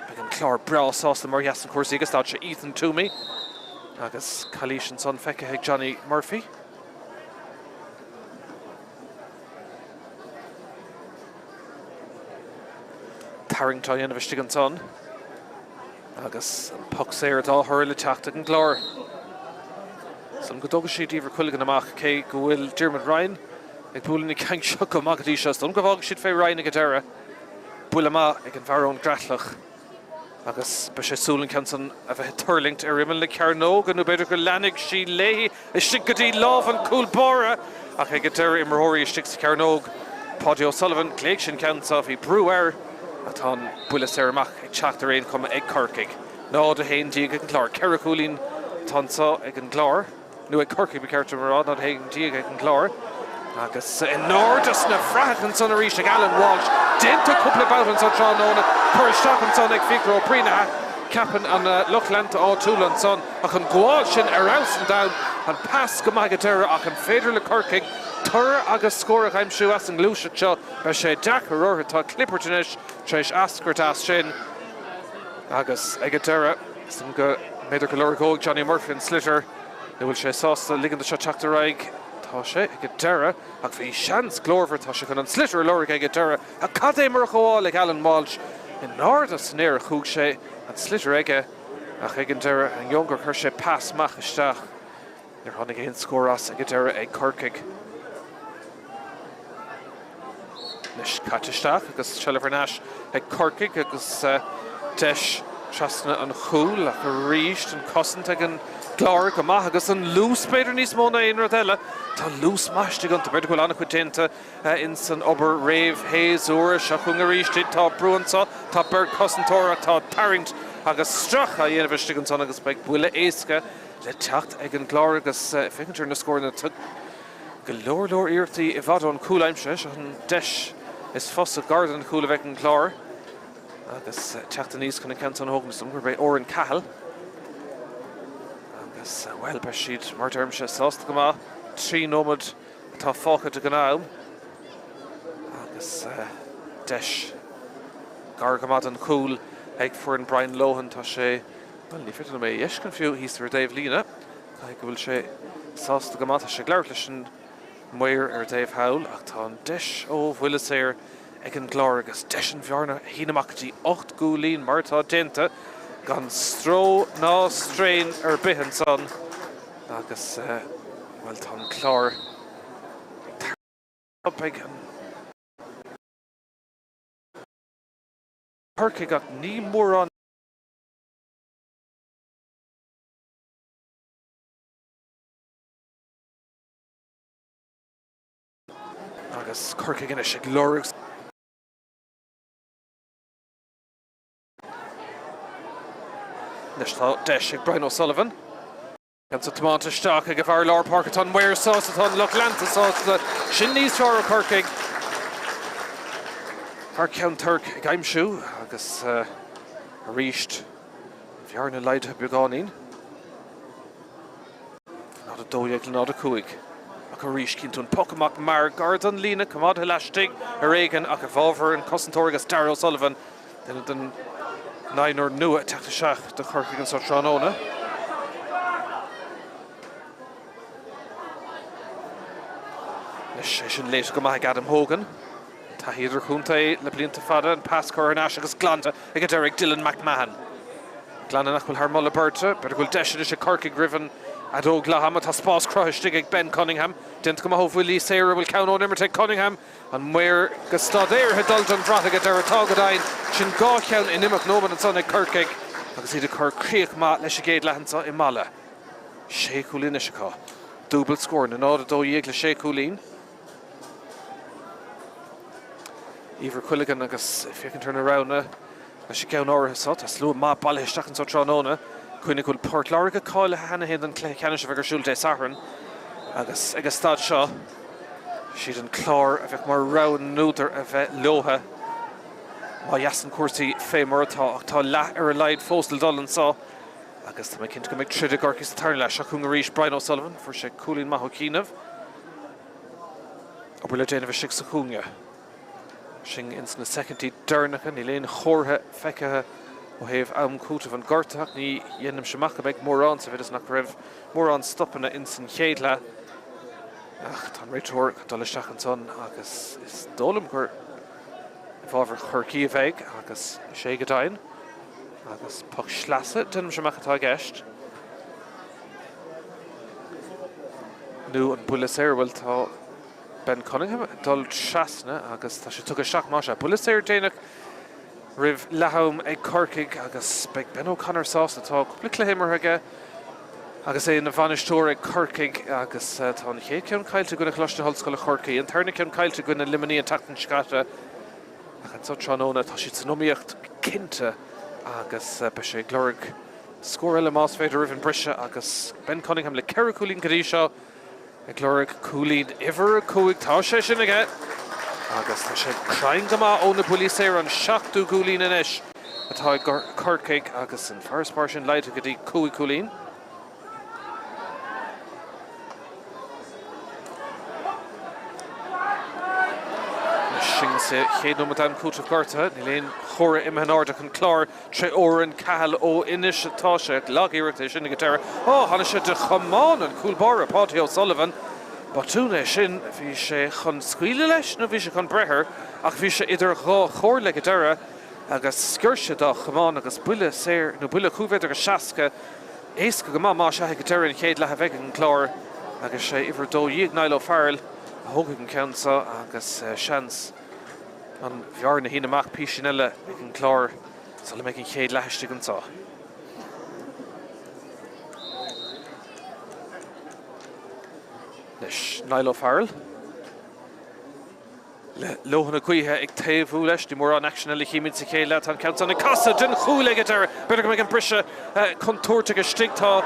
[SPEAKER 1] Beidh an Clár breá sásta mar a sheasann cúrsaí agus stad sé Ethan Twomey agus calaois ansan feicthe ag Johnny Murphy. Tarraingt á dhéanamh istigh ansan. Agus an poc saor dá thoradh le teacht ag an gClár. San go dtógfaidh siad Eimhear Quilligan amach, cé go bhfuil Diarmuid Ryan ag bualadh na gceann seo go maith go dtí seo. Is dóigh liom go bhfágfaidh siad fé Ryan ag an deireadh. Buille maith ag an bhfear ón gCreatlach agus beidh sé ag súil an ceann san a bheith ag tuirlingt ar imeall na cearnóige nó b'fhéidir go leanfaidh sí léi istigh go dtí lámh an chúl báire ach ag an deireadh imreoirí istigh sa chearnóg. Paudie O'Sullivan, ghlaoigh sé an ceann seo, bhí brú air ach tá an buille saor amach ag teacht ar aon chuma ag Corcaigh. 0-11 ag an gClár. 4 chúilín atá anseo ag an gClár, nó ag Corcaigh ba cheart dom a rá, 0-11 ag an gClár. Agus in airde sna frathacha ansan arís ag Alan Walsh. Déanta cúpla babhta anso tráthnóna. Cur isteach ansan ag Fiachra Ó Braonaithe. Ceapann an lucht leanta áitiúla ansan ach an gabháil sin ar fheabhas an domhan. An pas go maith ag an deireadh ach an féidir le Corcaigh toradh agus scór a aimsiú as an ngluaiseacht seo? Beidh sé deacair orthu. Tá clibirt anois tar éis eascairt as sin agus ag an deireadh, is dóigh go mb'fhéidir go lorgóidh Johnny Murphy an sliotar nó bhfuil sé sásta ligean do seo teacht ar aghaidh? Tá sé ag an deireadh ach bhí seans glórmhar, tá sé chun an sliotar a lorg ag an deireadh ach cad é mar a ghabháil ag Alan Walsh in airde san aer a chuaigh sé, an sliotar aige ach ag an deireadh, ainneoin gur chuir sé pas maith isteach. Níor tháinig aon scór as ag an deireadh ag Corcaigh. Anois caite isteach agus seilbh thar n-ais ag Corcaigh agus deis trasna an chúil ach arís an cosaint ag an gClár go maith agus an luas b'fhéidir níos mó ná aon rud eile. Tá luas maith istigh iontu. B'fhéidir go bhfuil an-chuid déanta ins an obair réamh-shéasúir. Seo chugainn arís iad. Tá brú anso, tá beirt chosantóir ach tá tarraingt agus stracadh á dhéanamh istigh ansan agus beidh buille éasca le teacht ag an gClár agus féachaint ar na scóranna. Tá go leor leor iarrachtaí i bhfad ón chúl aimsithe. Seo an deis is fusa gar don chúl a bheith ag an gClár agus teacht aníos chun an ceann san a thógaint. Is dóigh liom gurb é Oran Cahill agus, bhuel, beidh siad, mar a deirimse, sásta go maith. 3 nóiméad atá fágtha de ghnáth-am agus deis gar go maith don chúl ag foireann Brian Lohan. Tá sé. Bhuel, ní féidir liom é a fheiscint fiú thíos ar an dtaobh líne. Caithfidh go bhfuil sé sásta go maith. Tá sé ag labhairt leis an maor ar an dtaobh thall ach tá an deis ó bhuille saor ag an gClár agus deis an bhearna a shíneadh amach go dtí 8 gcúilín mar atá déanta gan stró ná strain ar bith ansan agus, bhuel, tá an Clár ag tarraingt ag an. Corcaigh ach ní mórán. Agus Corcaigh anois ag lorg. Anois tá deis ag Brian O'Sullivan. Ceann san tiomáinte isteach ag an bhfear lár páirce. Tá an maor sásta, tá an lucht leanta sásta. Sin níos fearr ó Chorcaigh. Fear Cheann Toirc ag aimsiú agus arís an bhearna laghdaithe beagáinín. 0-12 le 0-5. Ach arís cíonn tú an poc amach mear gar don líne, coimeádtha laistigh ar éigean ach i bhfabhar an cosantóir agus Darragh O'Sullivan. Duine den naonúr nua ag teacht isteach do Chorcaigh anso tráthnóna. Anois é sin léite go maith ag Adam Hogan. Taithí idirchontae le blianta fada, an pas curtha thar n-ais agus glanta ag an deireadh ag Dylan McMahon. Glanadh nach bhfuil thar moladh beirte. B'fhéidir go bhfuil deis anois ag Corcaigh roimh an fheadóg leath ama. Tá spás cruthaithe istigh ag Ben Cunningham. Déanta go maith ó bhuillí saora. Bhfuil ceann ón imirt ag Cunningham. An maor go staidéartha ag dul don bhrat ag an deireadh. Tá go deimhin. Sin 2 cheann in imeacht nóiméad ansan ag Corcaigh agus iad ag cur críoch maith leis an gcéad leath anso i Mala. Sé chúilín anois acu. Dúbailt scóranna, 0-12 le sé chúilín. Eimhear Quilligan agus féachaint ar na roghanna leis an gceann áirithe seo. Tá slua maith bailithe isteach anso tráthnóna. Cuimhnigh go bhfuil Port Láirge cáilithe cheana féin don chluiche ceannais a bheidh ar siúl Dé Sathairn agus ag an staid seo, siad an Clár a bheadh mar rogha na n-údar a bheith leotha má sheasann cúrsaí fé mar atá. Ach tá leath ar a laghad fós le dul anso agus tá mé cinnte go mbeidh troid i gCorcaigh sa tarna leath. Seo chugainn arís Brian O'Sullivan. Fuair sé cúilín maith ó chianaibh. Obair le déanamh istigh sa chúinne. Sinn ins na soicindí deireanacha, níl aon chomhartha feicthe ó thaobh am cúitimh an ghortaithe ach ní dhéanaimse amach go mbeidh mórán sa mhéid is nach raibh mórán stopanna ins an chéad leath. Ach tá an réiteoir chun dul isteach ansan agus is dóigh liom gur i bhfabhar Chorcaí a bheidh agus is é go deimhin. Agus poc sleasa, déanaimse amach atá i gceist. Nó an buille saor, bhuel tá Ben Cunningham ag dul trasna agus tá sé tugtha isteach, más ea. Buille saor déanach roimh leath-am ag Corcaigh agus beidh Ben O'Connor sásta. Tá cúpla cluiche imeartha aige agus é ina bhainisteoir ag Corcaigh agus tá an chéad cheann caillte i gcoinne Choláiste na hOllscoile Chorcaí, an tarna ceann caillte i gcoinne Luimnigh an tseachtain seo caite. Ach anso tráthnóna tá siad san iomaíocht cinnte agus beidh sé ag lorg scór eile más féidir roimh an briseadh agus Ben Cunningham le 4 chúilín go dtí seo ag lorg cúilín uimhir 5. Tá sé sin aige agus tá sé cruinn go maith ó na buillí saora, an seachtú cúilín anois atá ag Corcaigh agus an farasbarr sin laghdaithe go dtí 5 chúilín. Sin sa chéad nóiméad am cúitimh gortaithe. Níl aon chomhartha imithe in airde ach an Clár tré Odhrán Cahill ó Inis atá sé. Lag-iarracht é sin ag an deireadh. Ó, tháinig sé de chamán an cúl báire, Paudie O'Sullivan. Botún é sin. Bhí sé chun scaoileadh leis nó bhí sé chun breith air ach bhí sé idir dhá chomhairle ag an deireadh agus sciorr sé dá chamán agus buille saor nó buille 5 mhéadar agus 60 Éasca go maith más ea ag deireadh an chéad leath a bheidh ag an gClár agus sé uimhir 12 Niall O'Farrell a thógfaidh an ceann seo agus seans an bhearna a shíneadh amach písín eile ag an gClár sula mbeidh an chéad leath istigh anseo. Anois Niall O'Farrell. Le leoithne na gaoithe ag taobhú leis, ní mórán aicsean eile a chímid sa chéad leath. Tá an ceann san ag casadh den chúl ag an deireadh. B'fhéidir go mbeidh an briseadh contúirteach istigh. Tá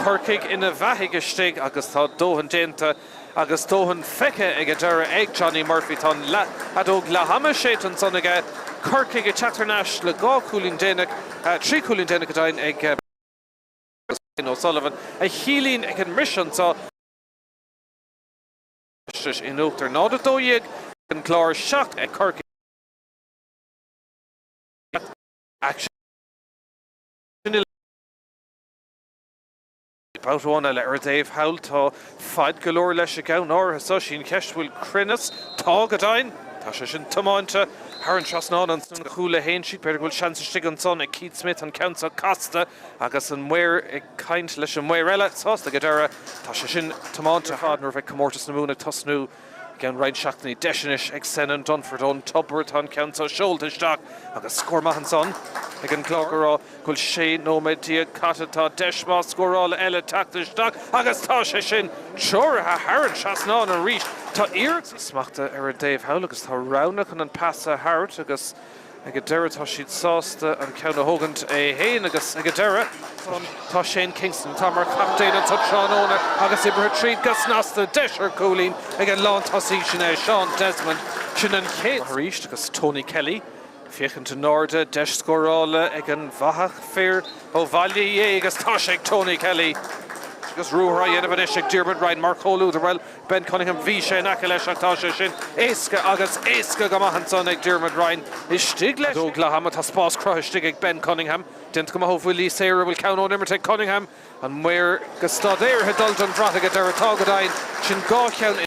[SPEAKER 1] Corcaigh ina bheathaigh istigh agus tá dóthain déanta agus dóthain feicthe ag an deireadh ag Johnny Murphy. Tá an fheadóg leath-ama séidte ansan aige. Corcaigh ag teacht thar n-ais le 2 chúilín déanach, 3 chúilín déanach go deimhin ag O'Sullivan a chiallaíonn ag an mbriseadh anso. In uachtar 0-12 ag an gClár, 7 ag Corcaigh. Babhta amháin eile ar an dtaobh thall. Tá faid go leor leis an gceann áirithe seo. Sí an cheist bhfuil cruinneas. Tá go deimhin. Tá sé sin tiomáinte thar an trasnán ansan go chúl a haon siad. B'fhéidir go bhfuil seans istigh ansan ag Keith Smith an ceann seo casta agus an maor ag caint leis an maor eile, sásta ag an deireadh. Tá sé sin tiomáinte ar fad nuair a bheidh Comórtas na Mumhan ag tosnú i gceann roinnt seachtainí. Deis anois ag Senan Dunford ón Tobar. Tá an ceann seo seolta isteach agus scór maith ansan ag an gClár. Go raibh go bhfuil 16 nóiméad caite. Tá deis maith scórála eile teacht isteach agus tá sé sin treoraithe thar an trasnán arís. Tá iarracht smachta ar an dtaobh thall agus tá roghanna chun an pas a thabhairt agus Ag an deireadh tá siad sásta an ceann a thógaint é fhéin agus ag an deireadh tá Shane Kingston, atá mar chaptaen anso tráthnóna agus oibrithe tríd go snasta, deis ar chúilín ag an lántosaí sin é Sean Desmond. Sin an chéad. Arís agus Tony Kelly ag féachaint in airde, deis scórála ag an bhfathach fir ó Bhaile Uí Aodha agus tá sé ag Tony Kelly. Agus ruathar á dhéanamh anois ag Diarmuid Ryan mar chomhluadar, bhuel, Ben Cunningham, bhí sé in aice leis ach tá sé sin éasca agus éasca go maith ansan ag Diarmuid Ryan. Istigh leis. Feadóg leath-ama, tá spás cruthaithe istigh ag Ben Cunningham. Déanta go maith ó bhuillí saora, bhfuil ceann ón imirt ag Cunningham. An maor go staidéartha ag dul don bhrat ag an deireadh. Tá go deimhin. Sin 2 cheann.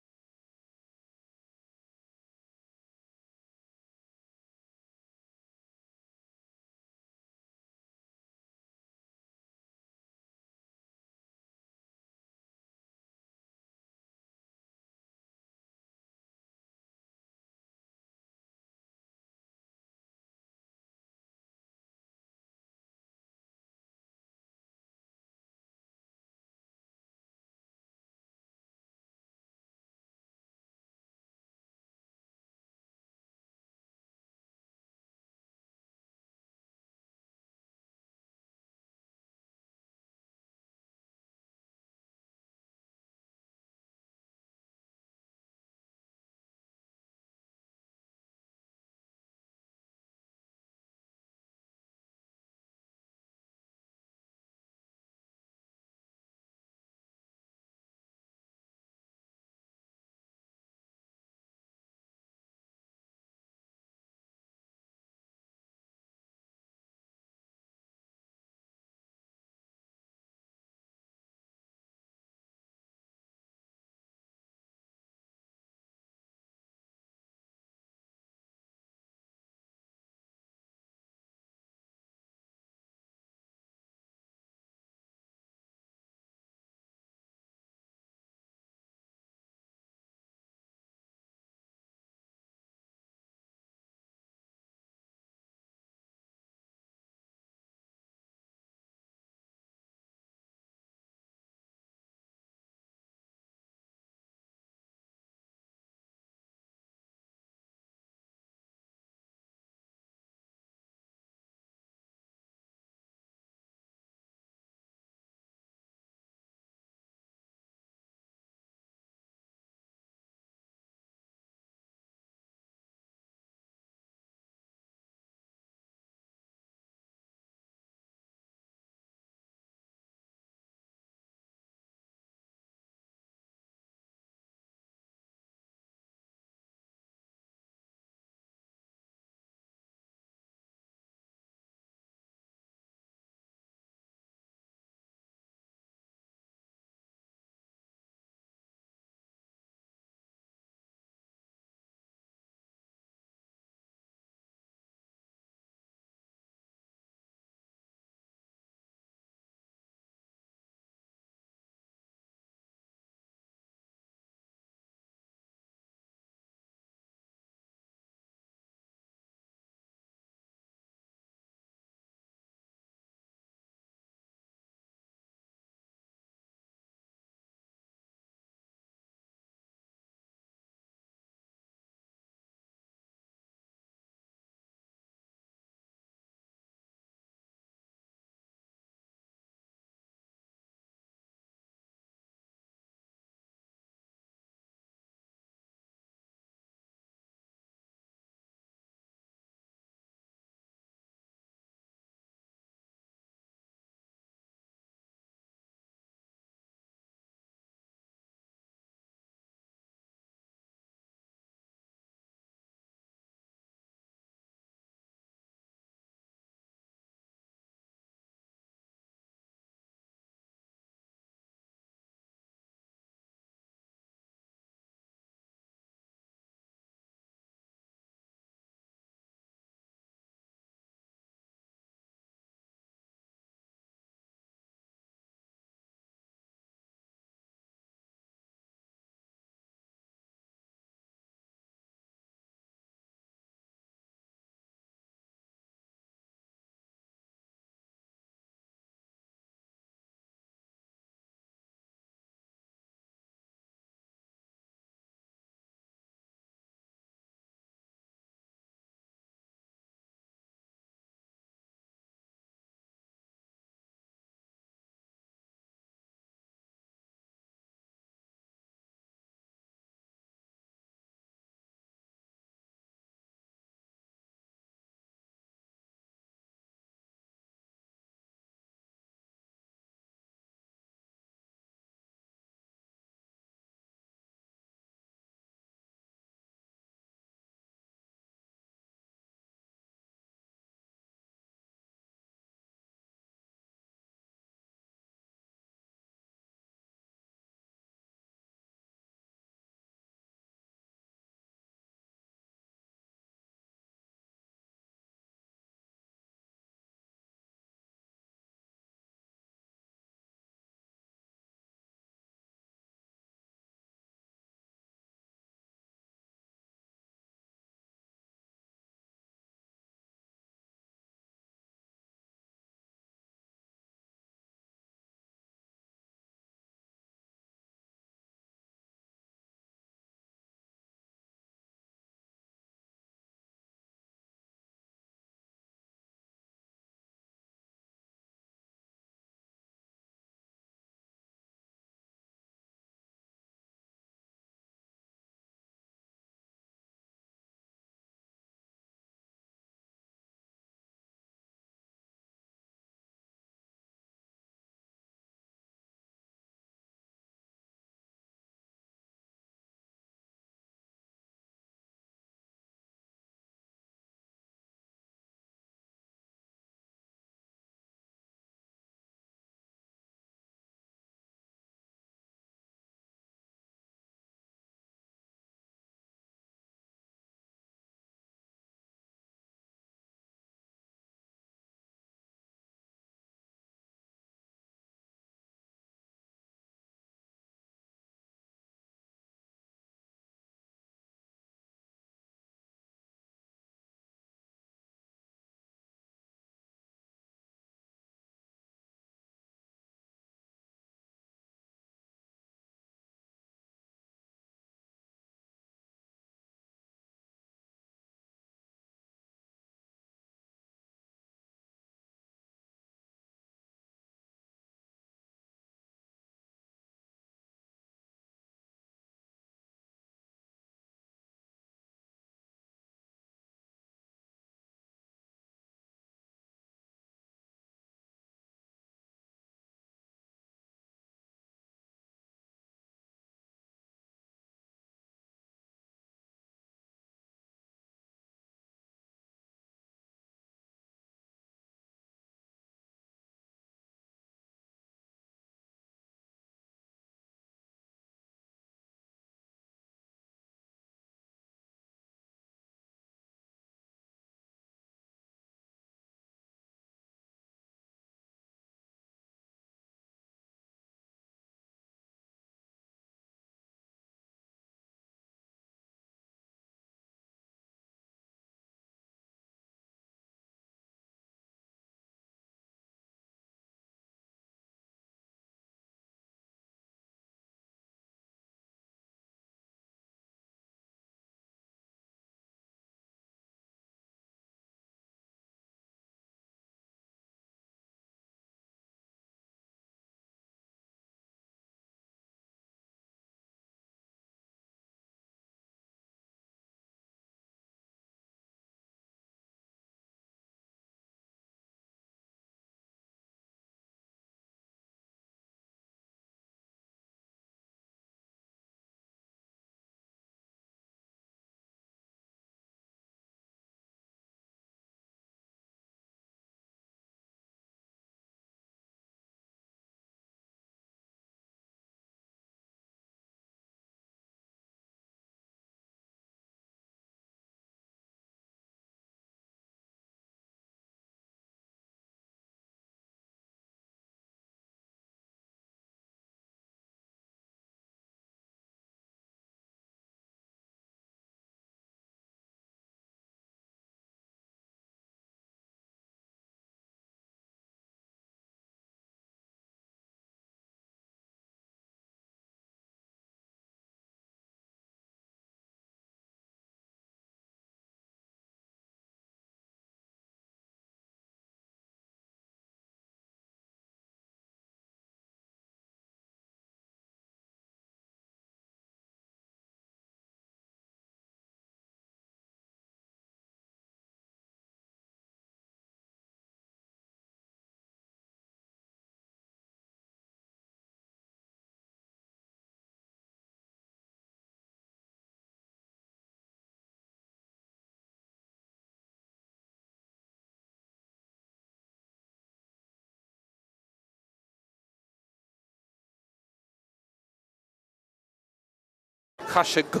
[SPEAKER 1] Chaith sé go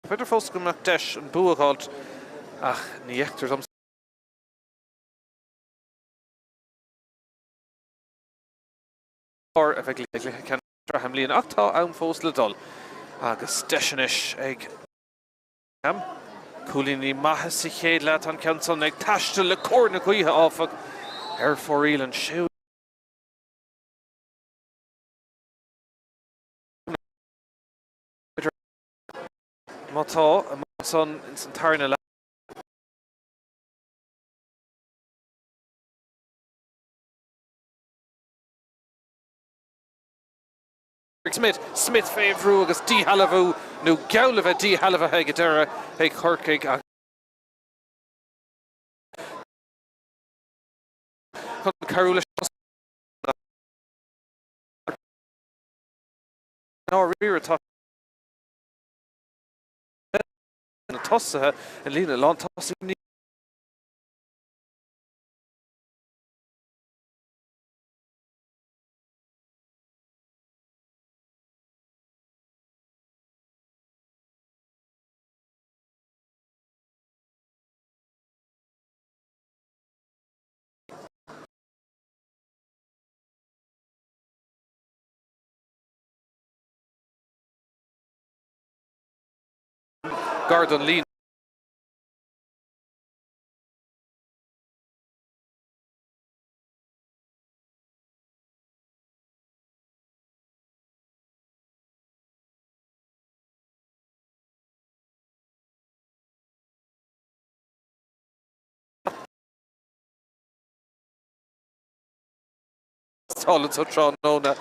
[SPEAKER 1] B'fhéidir fós go mbeadh deis an bua a fháilt ach ní fheictear dom. A bheidh i gcluiche ceannais na sraithe i mbliana ach tá am fós le dul agus deis anois ag. Cúilíní maithe sa chéad leath, tá an ceann san ag taisteal le cóir na gaoithe áfach ar fóraoil an séú má tá, amach ansan ins an tarna leath. Smith, Smith fé bhrú agus díshealbhú nó geall le bheith díshealbhaithe ag an deireadh ag Corcaigh ach chun cabhrú leis ndáiríre tá na tosaithe i líne lántosaigh ní Gar don líne. Thall anso tráthnóna.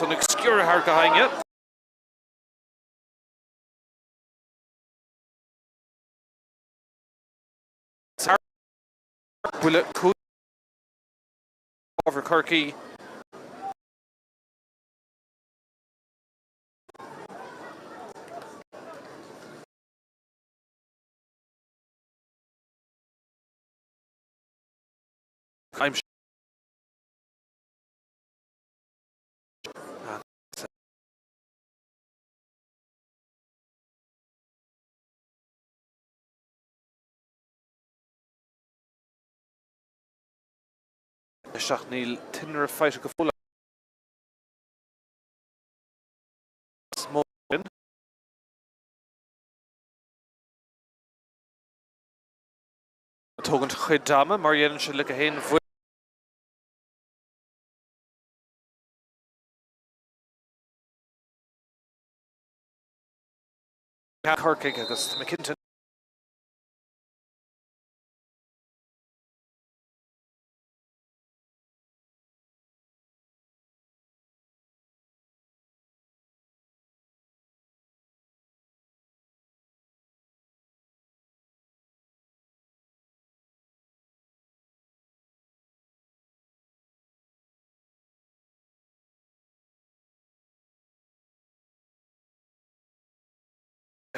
[SPEAKER 1] San ag sciorradh thar gach éinne. Buille cúil ábhar Chorcaí. Isteach níl tinreamh faighte go fóill as mó sin. Tógaint chuid ama mar dhéanann sé le gach aon bhuille. Corcaigh agus tá mé cinnte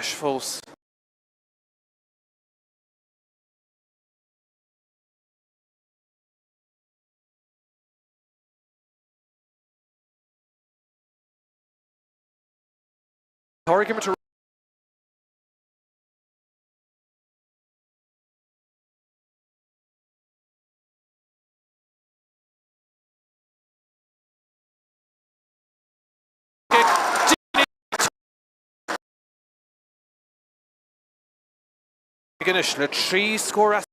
[SPEAKER 1] leis fós. Tá ag imirt Anois le 3 scór as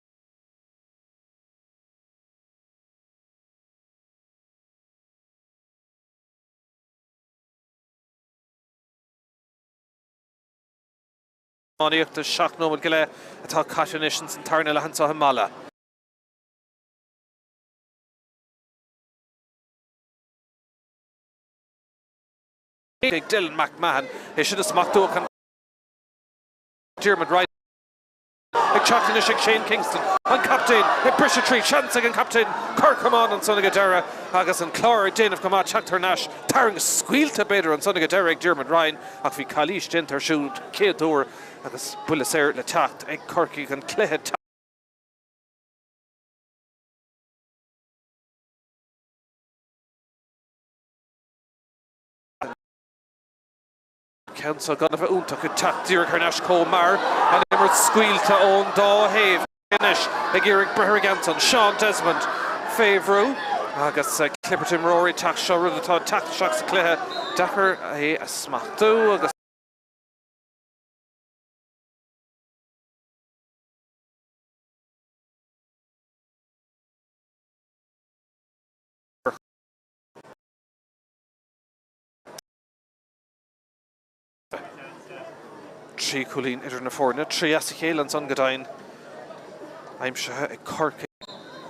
[SPEAKER 1] iománaíochta 7 nóiméad go leith atá caite anois ins an tarna leath anseo i Mala. Ag Dylan McMahon, é sin a smachtú ach an Diarmuid Ryan ag teacht anois ag Shane Kingston, an captaen ag briseadh tríd, seans ag an captaen cor camáin ansan ag an deireadh agus an Clár ag déanamh go maith teacht thar n-ais, tarraing scaoilte b'fhéidir ansan ag an deireadh ag Diarmuid Ryan ach bhí calaois déanta air siúd chéad uair agus buille saor le teacht ag Corcaigh an cluiche. Ceann seo gan a bheith iontach ag teacht díreach thar n-ais chomh mear, an imirt scaoilte ón dá thaobh anois ag iarraidh breith ar an gceann san. Sean Desmond fé bhrú agus clibirt imreoirí ag teacht, seo rud atá ag teacht isteach sa chluiche, deacair é a smachtú agus. 3 chúilín idir na foirne, 3 as a chéile ansan go deimhin, aimsithe ag Corcaigh.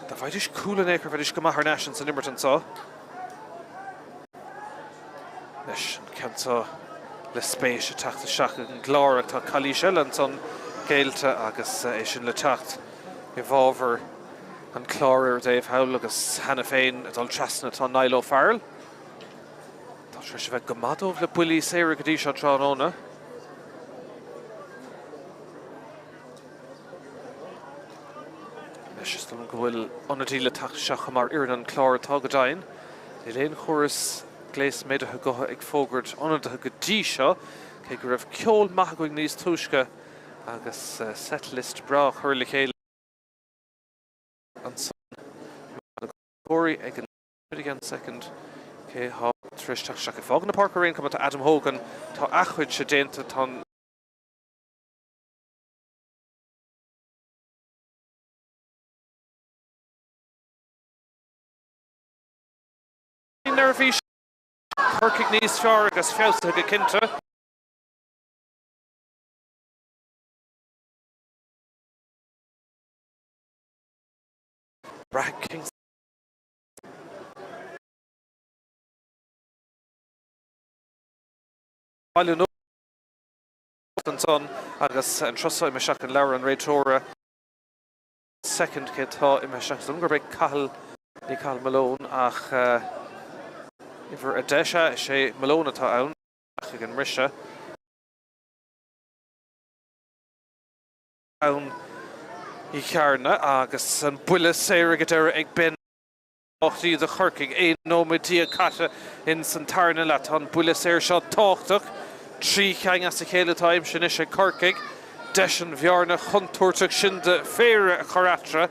[SPEAKER 1] Dá bhfaighidís cúl in aon chor bheidís go maith thar n-ais ins an imirt anso. Anois an ceann seo le spéis ag teacht isteach ag an gClár ach tá calaois eile ansan géillte agus é sin le teacht i bhfabhar an Chláir ar an dtaobh thall agus cheana féin ag dul trasna tá Niall O'Farrell. Tá tar éis a bheith go maith dóibh le buillí saora go dtí seo tráthnóna. Anois is dóigh liom go bhfuil ionadaí le teacht isteach chomh maith ar fhoireann an Chláir atá go deimhin. Níl aon chóras gléas méadaithe gutha ag fógairt ionadaithe go dtí seo, cé go raibh ceol maith againn níos túisce agus set list breá curtha le chéile ansan ag an Again second cé thá tar éis teacht isteach ag fágaint na páirce ar aon chuma tá Adam Hogan tá a chuidse déanta tá an neirbhís Corcaigh níos fearr agus feabhsaithe go cinnte. Braithfidh Kingston. Baile ansan agus an turas seo imithe isteach in leabhar an réiteora. Second cé atá imithe isteach? Is dóigh liom gurb é Cathal, ní Cathal Malone ach uimhir 10 sea, is é Malone atá ann ach ag an mbriseadh. Ann i Charna agus an buille saor ag an deireadh ag Ben. Tábhachtaí do Chorcaigh. 11 nóiméad caite ins an tarna leath. Tá an buille saor seo tábhachtach. 3 cheann as a chéile atá aimsithe anois ag Corcaigh. Deis an bhearna chontúirteach sin de phéire a chur eatarthu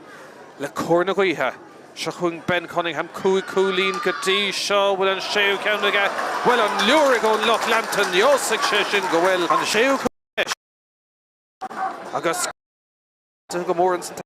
[SPEAKER 1] le cóir na gaoithe. Seo chugainn Ben Cunningham, 5 cúilín go dtí seo. Bhfuil an séú ceann aige? Bhuel, an liúraigh ón lucht leanta, neosfaidh sé sin go bhfuil an séú cúl aige agus go mór ins an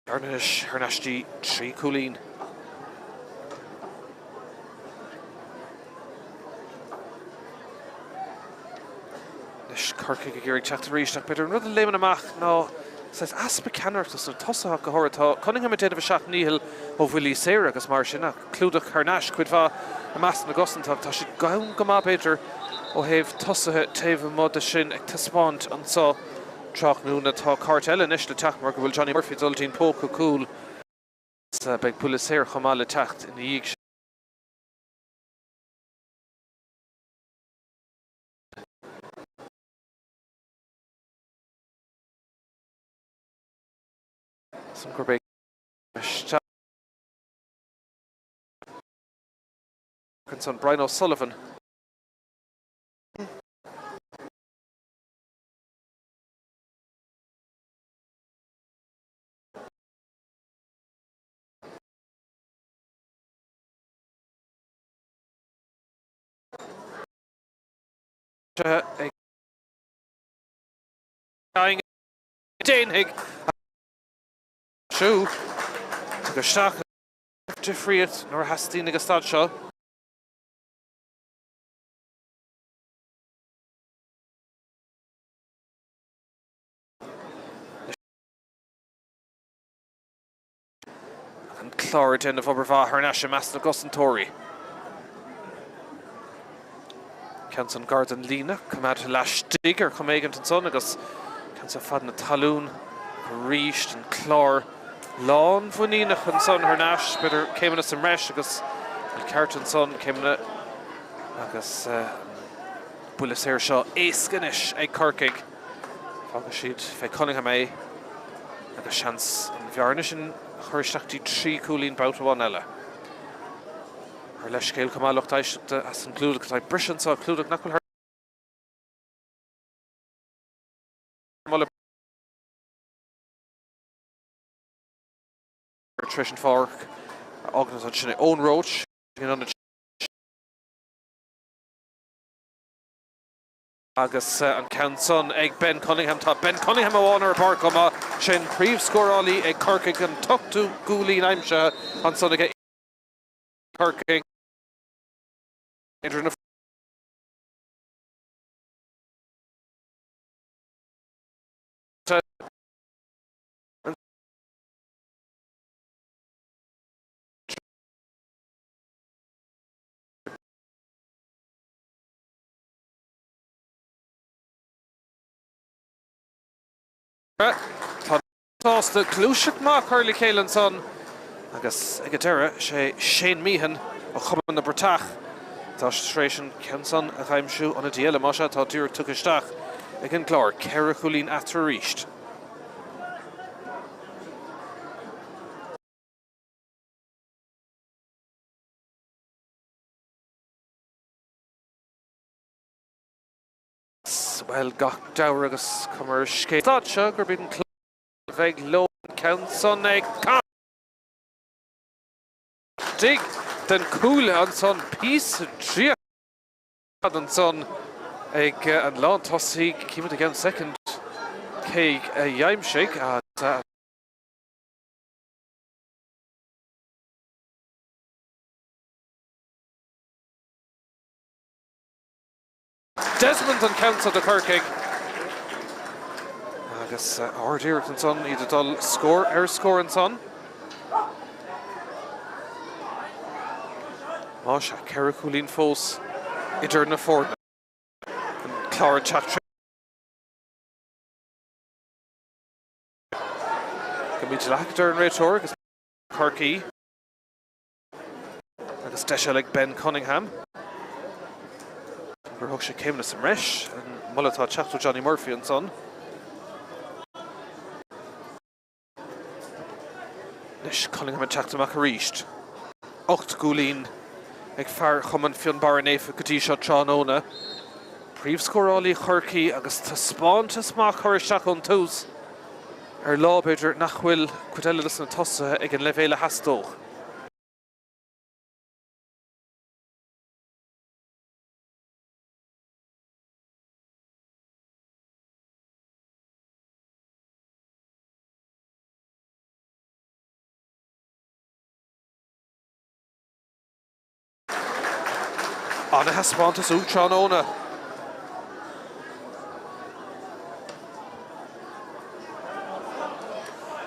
[SPEAKER 1] Anois thar n-ais dtí 3 cúilín. Anois Corcaigh ag iarraidh teacht arís ach b'fhéidir an rud a léimeann amach ná saghas easpa ceannaireachta sna tosaithe ach go háirithe. Tá Cunningham ag déanamh a sheacht ndícheall ó bhuillí saora agus mar sin ach clúdach thar n-ais cuid mhaith i measc na gcosantach. Tá siad gann go maith b'fhéidir ó thaobh tosaithe taobh amuigh de sin ag taispeáint anseo. Tráthnóna tá cárta eile anois le teacht mar go bhfuil Johnny Murphy ag dul dtí'n póca cúl agus beidh buille saor chomh maith le teacht ina dhiaidh sin. San gurb é isteach ansan Brian O'Sullivan. Déanfaidh siú isteach difríocht nuair a theastaíonn ag an staid seo. An Clár ag déanamh obair mhaith thar n-ais i measc na gcosantóirí. Ceann san gar don líne, coimeádta laistigh ar chuma éigint ansan agus ceann san fad na talún arís. An Clár lánmhuiníneach ansan thar n-ais, b'fhéidir céimeanna sa mbreis agus an ceart ansan, céimeanna agus an buille saor seo éasca anois ag Corcaigh. Fágfaidh siad fé Cunningham é agus seans an bhearna sin a chur isteach dtí 3 cúilín babhta amháin eile. Ár leithscéal chomh maith lucht éisteachta as an gclúdach atá ag briseadh anseo, clúdach nach bhfuil thar moladh tar éis an pháirc a fhágaint ansin é Eoin Roche in ionad Agus an ceann san ag Ben Cunningham. Tá Ben Cunningham amháin ar an bpáirc chomh maith. Sin príomhscórálaí ag Corcaigh, an t-ochtú gcúilín aimsithe ansan aige Corcaigh idir na. Tá sásta gluaiseacht maith curtha le chéile ansan agus ag an deireadh sé Shane Meehan ó Chumann na Bratach atá tar éis an ceann san a aimsiú. Ionadaí eile más ea atá díreach tugtha isteach ag an gClár. 4 chúilín eatarthu arís. Bhuel, gach deabhar agus cuma ar an scéal staid seo gurb iad an Clár a bheidh leo an ceann san ag istigh den chuaille ansan, píosa droichead ansan ag an lántosaí, címid i gceann soicind cé a d'aimsigh agus. Desmond an ceann seo do Chorcaigh agus ard-iarracht ansan iad ag dul scór ar scór ansan. Más ea, 4 chúilín fós idir na foirne. An Clár ag teacht go mídhleathach, a deir an réiteoir agus Corcaigh. Agus deis eile ag Ben Cunningham. Gur thóg sé céimeanna sa mbreis. An moladh atá ag teacht ó Johnny Murphy ansan. Anois Cunningham ag teacht amach arís. 8 gcúilín ag fear Chumann Fionnbarra Naofa go dtí seo tráthnóna. Príomhscórálaí Chorcaí agus taispeántas maith curtha isteach ón tús ar lá, b'fhéidir, nach bhfuil cuid eile de na tosaithe ag an leibhéal a theastódh. Ana-thaispeántas uaidh tráthnóna.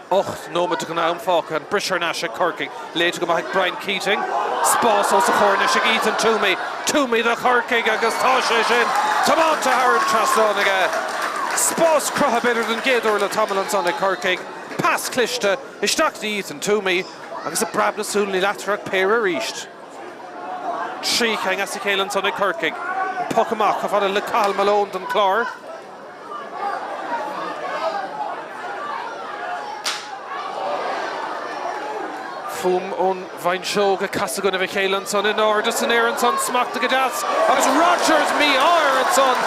[SPEAKER 1] 8 nóiméad de ghnáth-am fágtha. An briseadh thar n-ais ag Corcaigh. Léite go maith ag Brian Keating. Spás os a chomhair anois ag Ethan Twomey. Twomey do Chorcaigh agus tá sé sin tiomáinte thar an trasnán aige. Spás cruthaithe b'fhéidir den gcéad uair le tamall ansan ag Corcaigh. Pas cliste isteach do Ethan Twomey agus i bpreab na súl níl eatarthu ach péire arís. 3 cheann as a chéile ansan ag Corcaigh. An poc amach chomh fada le Cathal Malone don Chlár. Fuaim ón bhfuinseog ag casadh i gcoinnibh a chéile ansan in airde san aer ansan, smachtaithe go deas agus Rodgers mí-ádh air ansan.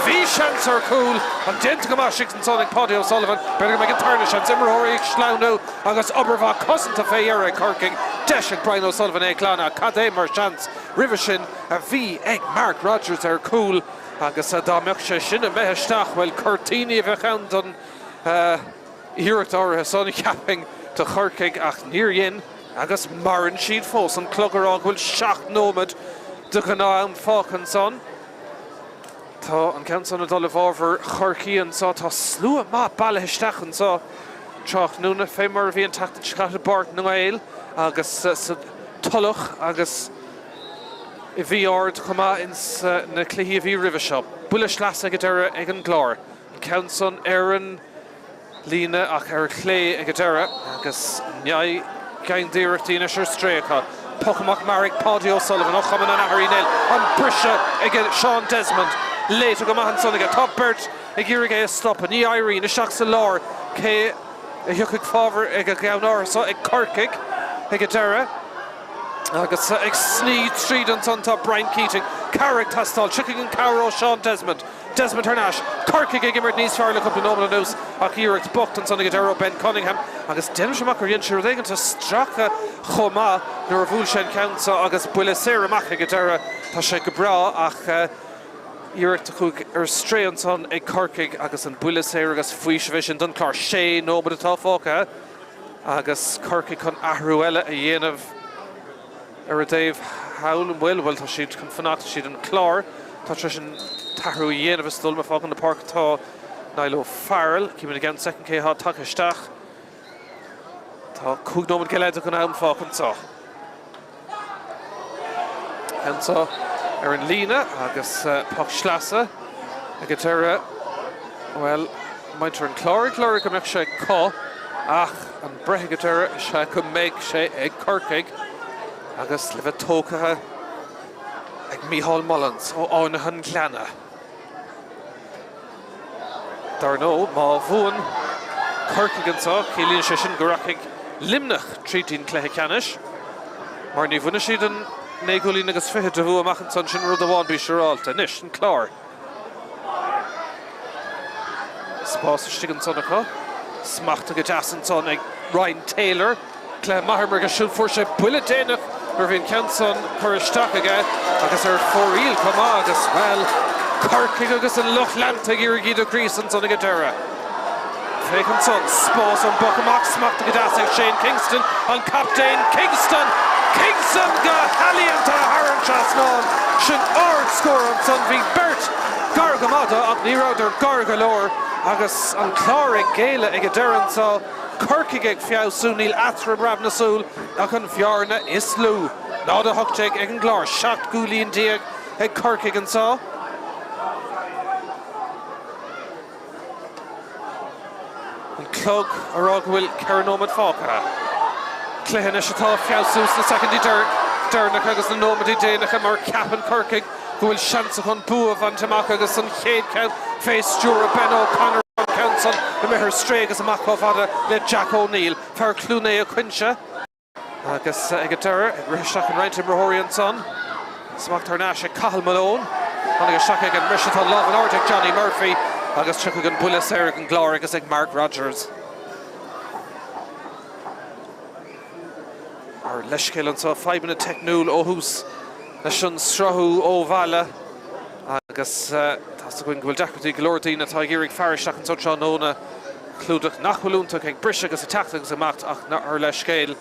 [SPEAKER 1] Bhí seans ar chúl ach déanta go maith ansan ag Paudie O'Sullivan. B'fhéidir go mbeidh an tarna seans, imreoirí ag sleamhnú agus obair mhaith cosanta fé dheireadh ag Corcaigh. Deis ag Brian O'Sullivan é a ghlanadh. Cad é mar seans roimhe sin a bhí ag Mark Rodgers ar chúl. Agus dá mbeadh sé sin imithe isteach, bhuel, cuirtíní a bheadh ann don iarracht áirithe san, cheapfainn, do Chorcaigh, ach níor dhein, agus maireann siad fós. An clog ag rá go bhfuil 7 nóiméad de ghnáth-am fágtha ansan. Tá an ceann san ag dul i bhfabhar Chorcaí anso. Tá slua maith bailithe isteach anso tráthnóna, fé mar a bhí an tseachtain seo caite i bPáirc na nGael agus sa Tulach agus. i bhFiodh Ard chomh maith ins na cluichí a bhí roimhe seo. Buille sleasa ag an deireadh ag an gClár. An ceann san ar an líne ach ar chlé ag an deireadh agus naoi gceann d'iarrachtaí anois ar strae acu. Poc amach mear ag Paudie O'Sullivan ó Chumann an Athar Uí Néill. An briseadh ag Sean Desmond. Léite go maith ansan aige. Tá beirt ag iarraidh é a stopadh. Ní éiríonn. Isteach sa lár. Cé a thiocfaidh fábhar ag an gceann áirithe seo ag Corcaigh ag an deireadh. Agus ag sní tríd ansan tá Brian Keating. Cabhair ag teastáil. Tiocfaidh an cabhair ó Sean Desmond. Desmond thar n-ais. Corcaigh ag imirt níos fearr le cúpla nóiméad anuas ach iarracht bocht ansan ag an deireadh ó Ben Cunningham agus déanaimse amach gur dhein sé rud éigin a stracadh chomh maith nuair a bhuail sé an ceann seo agus buille saor amach ag an deireadh. Tá sé go breá ach iarracht a chuaigh ar strae ansan ag Corcaigh agus an buille saor agus faoiseamh é sin don Chlár. Sé nóiméad atá fágtha. Agus Corcaigh chun athrú eile a dhéanamh ar a dtaobh thall, an bhfuil? Bhuel, tá siad chun fanacht, is iad an Clár atá tar éis an t-athrú a dhéanamh. Is dóigh liom, ag fágáil na páirce tá Niall O'Farrell. Címid i gceann soicind cé atá tagtha isteach. Tá 5 nóiméad go leith de ghnáth-am fágtha anseo. Anseo ar an líne agus poc sleasa ag an deireadh. Bhuel, muintir an Chláir ag lorg go mbeadh sé acu ach an breith ag an deireadh is ea go mbeidh sé ag Corcaigh agus le bheith tógtha ag Micheál Mullins ó Fhánaithe an Ghleanna. Dar ndóigh, má bhuann Corcaigh anseo, ciallaíonn sé sin go rachaidh Luimneach tríd dtí'n cluiche ceannais, mar ní bhainfidh siad an 9 gcúilín agus fichid de bhua amach ansan, sin rud amháin, bí siúráilte. Anois, an Clár. Spás istigh ansan acu. Smachtaithe go deas ansan ag Ryan Taylor. Cluiche maith imeartha aige siúd. Fuair sé buille déanach nuair a bhí an ceann san curtha isteach aige agus ar fóraoil chomh maith agus, bhuel, Corcaigh agus an lucht leanta ag iarraidh iad a ghríosadh ansan ag an deireadh. Féach ansan, spás ón bpoc amach, smachtaithe go deas ag Shane Kingston, an captaen Kingston! Kingston go healaíonta thar an trasnán! Sin ard-scór ansan, bhí beirt gar go maith dó ach ní rabhadar gar go leor agus an Clár ag géilleadh ag an deireadh anso. Corcaigh ag feabhsú, níl eatarthu i bpreab na súl ach an bhearna is lú. 0-18 ag an gClár, 17 gcúilín ag Corcaigh anseo. An clog a rá go bhfuil 4 nóiméad fágtha. Cluiche anois atá ag feabhsú sna soicindí deireanacha agus na nóiméadaí déanacha mar ceapann Corcaigh go bhfuil seans acu an bua a bhaint amach agus an chéad cheann fé stiúradh Ben O'Connor, an ceann san imithe ar strae agus amach chomh fada le Jack O'Neill, fear Chluain Aodha Coinnse. Agus ag an deireadh, ag rith isteach in roinnt imreoirí ansan, smacht thar n-ais ag Cathal Malone. Tháinig isteach ag an mbriseadh, tá lámh in airde ag Johnny Murphy agus tiocfaidh an buille saor ag an gClár agus ag Mark Rodgers. Ár leithscéal anseo, fadhbanna teicniúil ó thús leis an sruthú ó bhaile agus tá's againn go bhfuil deacrachtaí ag go leor daoine atá ag iarraidh faire isteach anseo tráthnóna, clúdach nach bhfuil iontach ag briseadh agus ag teacht agus ag imeacht ach ár leithscéal.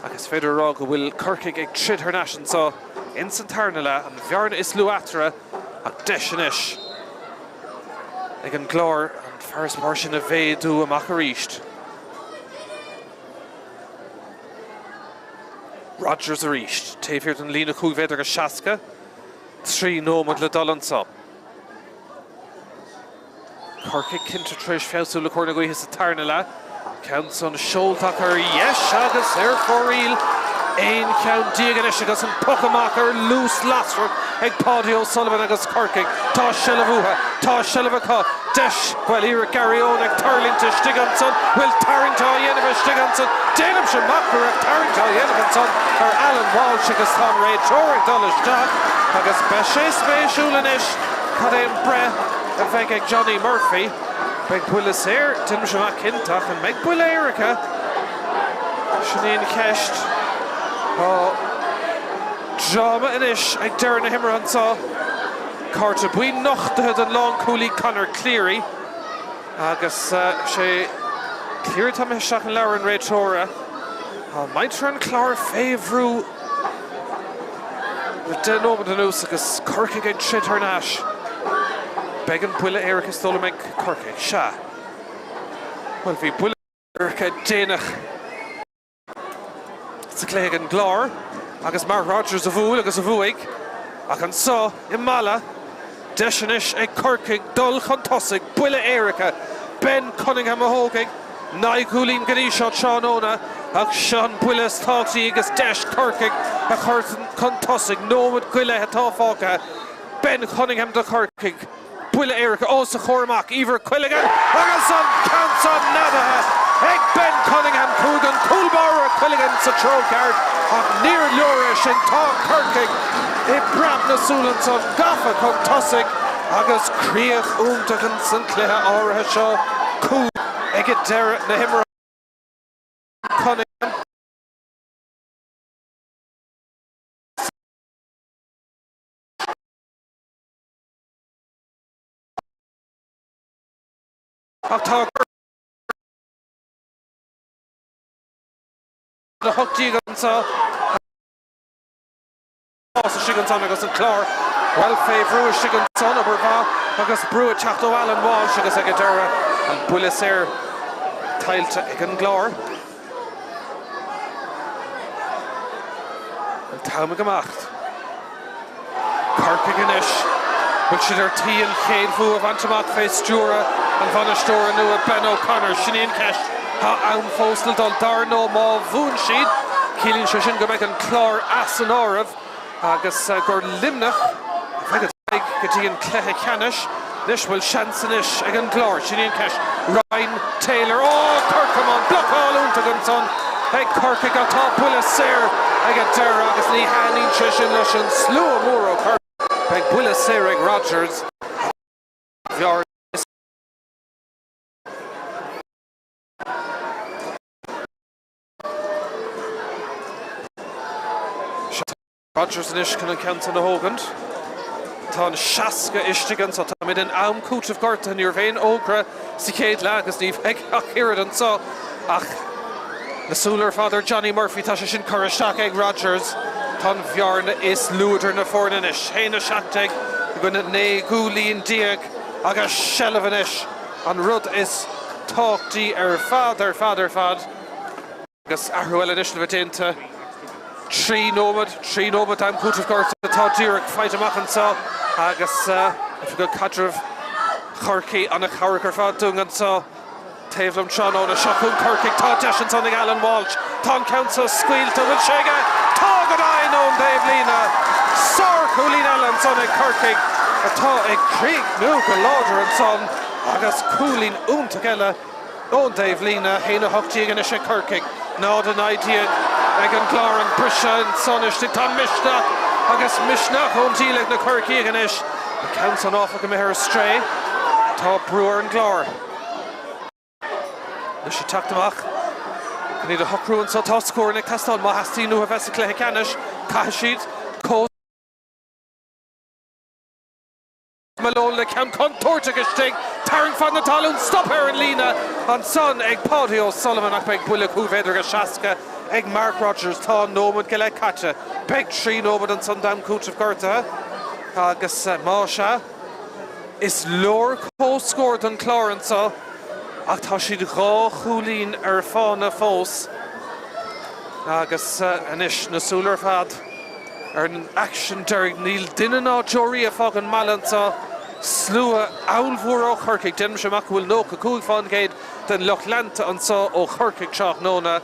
[SPEAKER 1] Ach is féidir a rá go bhfuil Corcaigh ag troid thar n-ais anseo. Ins an tarna leath, an bhearna is lú eatarthu ach deis anois ag an gClár an farasbarr sin a mhéadú amach arís. Rodgers arís, taobh thiar den líne 5 mhéadar agus 60, 3 nóiméad le dul anso. Corcaigh cinnte tar éis feabhsú le cóir na gaoithe sa tarna leath. Ceann san seolta acu ar dheis agus ar fóraoil. 11 ceann anois agus an poc amach ar luas lasrach ag Paudie O'Sullivan agus Corcaigh. Tá seilbh uathu. Tá seilbh acu. Deis, bhuel, iarracht Gary Owen ag tuirlingt istigh ansan. Bhfuil tarraingt á dhéanamh istigh ansan? Déanaimse amach go raibh tarraingt á dhéanamh ansan ar Alan Walsh agus tá an réiteoir ag dul isteach agus beidh sé spéisiúil anois cad é an breith a bheidh ag Johnny Murphy. Beidh buille saor, déanaimse amach cinnte, ach an mbeidh buille éirice? Sin í an cheist. Tá dráma anois ag deireadh na himeartha anseo. Cárta buí nochtaithe don lánchúlaí Conor Cleary agus sé Cleary atá imithe isteach in leabhar an réiteora. Tá muintir an Chláir fé bhrú le 10 nóiméad anuas agus Corcaigh ag troid thar n-ais. Beidh an buille éirice is dóigh liom ag Corcaigh. Sea. Bhuel, bhí buille éirice déanach sa chluiche ag an gClár agus Mark Rodgers a bhuail agus a bhuaigh. Ach anso i Mala, deis anois ag Corcaigh dul chun tosaigh, buille éirice, Ben Cunningham a thógfaidh. 9 gcúilín go dtí seo tráthnóna ach seo an buille is tábhachtaí agus deis Corcaigh a chur chun tosaigh. Nóiméad go leith atá fágtha. Ben Cunningham do Chorcaigh. Buille éirice os a chomhair amach. Eibhear Quilligan agus an ceann san neadaithe ag Ben Cunningham. Chuaigh an cúl báire Quilligan sa treo ceart ach níor leor é sin. Tá Corcaigh i bpreab na súl ansan, gafa chun tosaigh agus críoch iontach ins an cluiche áirithe seo. Cúl ag deireadh na himeartha. Cunningham. Ach tá 18 anseo. Fás istigh ansan agus an Clár, bhuel, fé bhrú istigh ansan, obair mhaith agus brú ag teacht ó Alan Walsh agus ag an deireadh an buille saor tuillte ag an gClár. An t-am ag imeacht. Corcaigh anois, bhfuil siad ar tí an chéad bhua a bhaint amach fé stiúradh an bhainisteora nua Ben O'Connor? Sin í an cheist. Tá am fós le dul. Dar ndóigh, má bhuann siad, ciallaíonn sé sin go mbeidh an Clár as an áireamh agus gur Luimneach a bheidh ag dul go dtí an cluiche ceannais. Anois, bhfuil seans anois ag an gClár? Sin í an cheist. Ryan Taylor, ó, corcamán, blocáil iontach ansan ag Corcaigh ach tá buille saor ag an deireadh agus ní thaitníonn sé sin leis an slua mór ó Chorcaigh. Beidh buille saor ag Rodgers. Rodgers anois chun an ceann san a thógaint. Tá an 60 istigh anso. Táimid in am cúitimh gortaithe. Ní raibh aon fhógra sa chéad leath agus ní bheidh ach oiread anso. Ach na súile ar fad ar Johnny Murphy. Tá sé sin curtha isteach ag Rodgers. Tá an bhearna is lú idir na foirne anois. 1-17 i gcoinne 19 gcúilín agus seilbh anois an rud is tábhachtaí ar fad, ar fad, ar fad. Agus athrú eile anois le bheith déanta. 3 nóiméad, 3 nóiméad d'am cúitimh gortaithe atá díreach faighte amach anseo agus Oifigeach Caidrimh Chorcaí an-chabhrach ar fad dúinn anseo taobh liom tráthnóna. Seo chugainn Corcaigh, tá deis ansan ag Alan Walsh, tá an ceann seo scaoilte, an bhfuil sé aige? Tá go deimhin ón dtaobhlíne! Sárchúilín eile ansan ag Corcaigh atá ag críochnú go láidir ansan agus cúilín iontach eile Ón dtaobhlíne, 1-18 anois ag Corcaigh, 0-19 ag an gClár. An briseadh ansan istigh. Tá misneach agus misneach ón díl ag na Corcaígh anois. An ceann san áfach imithe ar strae. Tá brú ar an gClár. Anois ag teacht amach chun iad a shocrú anso. Tá scóranna ag teastáil má theastaíonn uathu a bheith sa chluiche ceannais. Caithfidh siad comh. Malone le ceann contúirteach istigh, tarraingt fan na talún, stop ar an líne ansan ag Paudie O'Sullivan ach beidh buille 5 mhéadar agus 60. ag Mark Rodgers. Tá nóiméad go leith caite. Beidh 3 nóiméad ansan d'am cúitimh gortaithe agus más ea, is leor comhscór don Chlár anso ach tá siad dhá chúilín ar fána fós agus anois na súile ar fad ar an aicsean deiridh. Níl duine ná deoraí ag fágaint an mbaile anso. Slua ollmhór ó Chorcaigh. Déanaimse amach go bhfuil 95% den lucht leanta anso ó Chorcaigh tráthnóna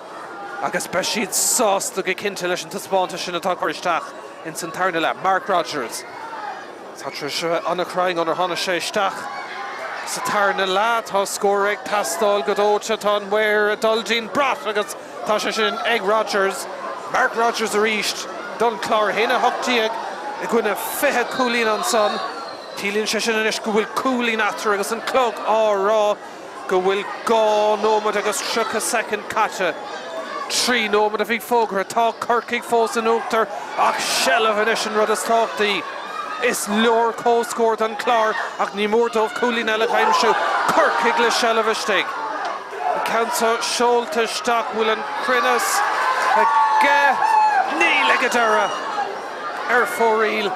[SPEAKER 1] agus beidh siad sásta go cinnte leis an taispeántas sin atá curtha isteach ins an tarna leath. Mark Rodgers. Tá tar éis a bheith an-chruinn ónar tháinig sé isteach sa tarna leath. Tá scór ag teastáil go dóite. Tá an maor ag dul dtí'n brat agus tá sé sin ag Rodgers. Mark Rodgers arís don Chlár. 1-18 i gcoinne 20 cúilín ansan. Ciallaíonn sé sin anois go bhfuil cúilín eatarthu agus an clog á rá go bhfuil 2 nóiméad agus 30 soicind caite. 3 nóiméad a bhí fógartha. Tá Corcaigh fós in uachtar ach seilbh anois an rud is tábhachtaí. Is leor comhscór don Chlár ach ní mór dóibh cúilín eile a aimsiú. Corcaigh le seilbh istigh. An ceann seo seolta isteach, bhfuil an cruinneas aige? Níl ag an deireadh! Ar fóraoil,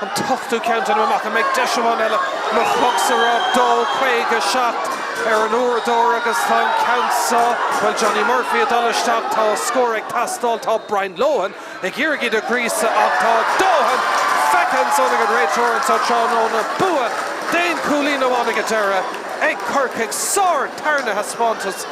[SPEAKER 1] an t-ochtú ceann déanaim amach. An mbeidh deis amháin eile? Mo chlogsa ag rá 2:57 ar an uaireadóir agus tá an ceann seo, bhuel, Johnny Murphy ag dul isteach, tá scór ag teastáil, tá Brian Lohan ag iarraidh iad a ghríosadh ach tá dóthain feicthe ansan ag an réiteoir anseo tráthnóna. Bua d'aon chúilín amháin ag an deireadh ag Corcaigh. Sár tarna thaispeántas,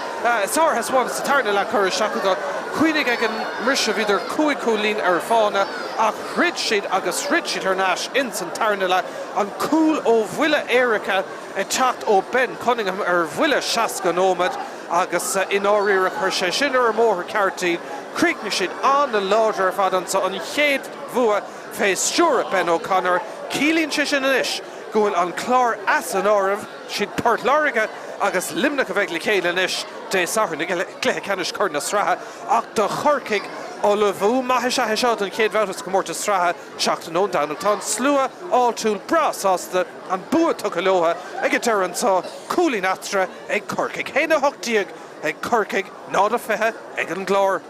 [SPEAKER 1] sár thaispeántas sa tarna leath curtha isteach acu. Cuimhnigh ag an mbriseadh bhíodar cúig chúilín ar fána ach throid siad agus throid siad thar n-ais ins an tarna leath. An cúl ó bhuille éirice ag teacht ó Ben Cunningham ar bhuille 60 nóiméad agus i ndáiríre chuir sé sin ar an mbóthar ceart iad. Chríochnaigh siad an-láidir ar fad anso, an chéad bhua fé stiúradh Ben O'Connor. Ciallaíonn sé sin anois go bhfuil an Clár as an áireamh. Siad Port Láirge agus Luimneach a bheidh le chéile anois Dé Sathairn i gcluiche ceannais Chorn na Sraithe ach do Chorcaigh, ullmhú maith is ea é seo don chéad bhabhta sa chomórtas sraithe seachtain ón Domhnach. Tá an slua áitiúil breá sásta, an bua tugtha leo ag an deireadh anseo, cúilín eatarthu ag Corcaigh. 1-18 ag Corcaigh, 0-20 ag an gClár.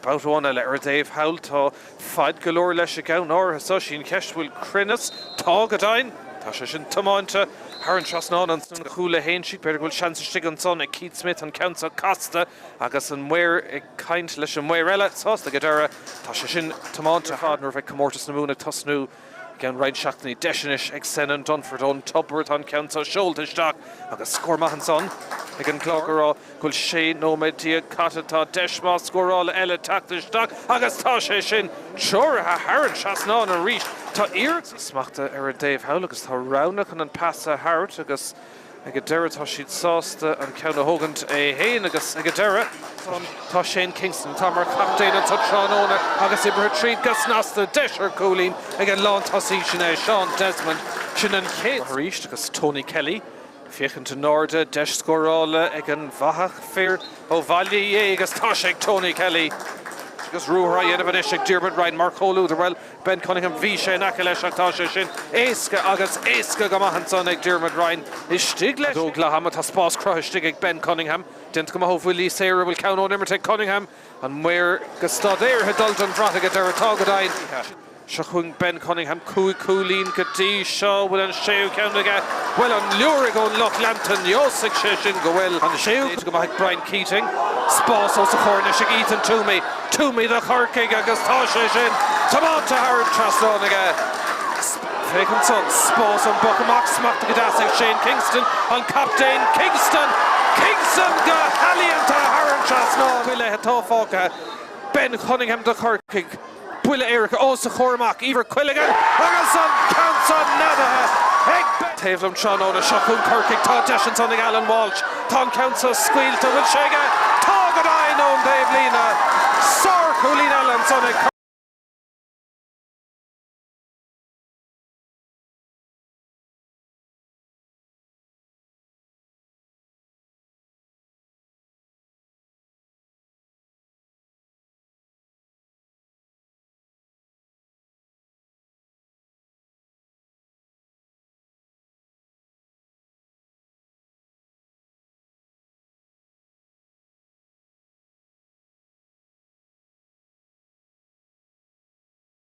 [SPEAKER 1] Babhta amháin eile ar an dtaobh thall. Tá faid go leor leis an gceann áirithe seo. Sí an cheist bhfuil cruinneas. Tá go deimhin. Tá sé sin tiomáinte thar an trasnán ansan go chúl a haon. B'fhéidir go bhfuil seans istigh ansan ag Keith Smith an ceann seo casta agus an maor ag caint leis an maor eile. Sásta ag an deireadh. Tá sé sin tiomáinte ar fad nuair a bheidh Comórtas na Mumhan ag tosnú i gceann roinnt seachtainí. Deis anois ag Senan Dunford ón tobar. Tá an ceann seo seolta isteach agus scór maith ansan ag an gclár go raibh go bhfuil 16 nóiméad caite. Tá deis maith scórála eile teacht isteach agus tá sé sin treoraithe thar an trasnán arís. Tá iarracht smachta ar an dtaobh thall agus tá roghanna chun an pas a thabhairt agus Ag an deireadh tá siad sásta an ceann a thógaint é fhéin agus ag an deireadh tá Shane Kingston, atá mar chaptaen anseo tráthnóna agus oibrithe tríd go snasta, deis ar chúilín ag an lántosaí sin é Sean Desmond. Sin an chéad. Arís agus Tony Kelly féachaint in airde, deis scórála ag an bhfathach fir ó Bhaile Uí Aodha agus tá sé ag Tony Kelly. Agus ruathar á dhéanamh anois ag Diarmuid Ryan mar chomhluadar, bhuel, Ben Cunningham, bhí sé in aice leis ach tá sé sin éasca agus éasca go maith ansan ag Diarmuid Ryan. Istigh leis. Ó leath ama tá spás cruthaithe istigh ag Ben Cunningham. Déanta go maith ó bhuillí saora, bhfuil ceann ón imirt ag Cunningham. An maor go staidéartha ag dul don bhrat ag an deireadh. Tá go deimhin. Seo chugainn Ben Cunningham, 5 chúilín go dtí seo. Bhfuil an séú ceann aige? Bhuel, an liúraigh ón lucht leanta, neosfaidh sé sin go bhfuil an séú go maith ag Brian Keating. Spás os a chomhair anois ag Ethan Twomey. Twomey do Chorcaigh agus tá sé sin tiomáinte thar an trasnán aige. Féach ansan, spás ón bpoc amach, smachtaithe go deas ag Shane Kingston, an captaen Kingston! Kingston go healaíonta thar an trasnán! Go leith atá fágtha. Ben Cunningham do Chorcaigh. Buille éirice os a chomhair amach, Eibhear Quilligan agus an ceann san neadaithe ag Ben. Taobh liom tráthnóna seo chugainn Corcaigh, tá deis ansan ag Alan Walsh, tá an ceann seo scaoilte, bhfuil sé aige? Tá go deimhin ón dtaobhlíne! Sárchúilín eile ansan ag.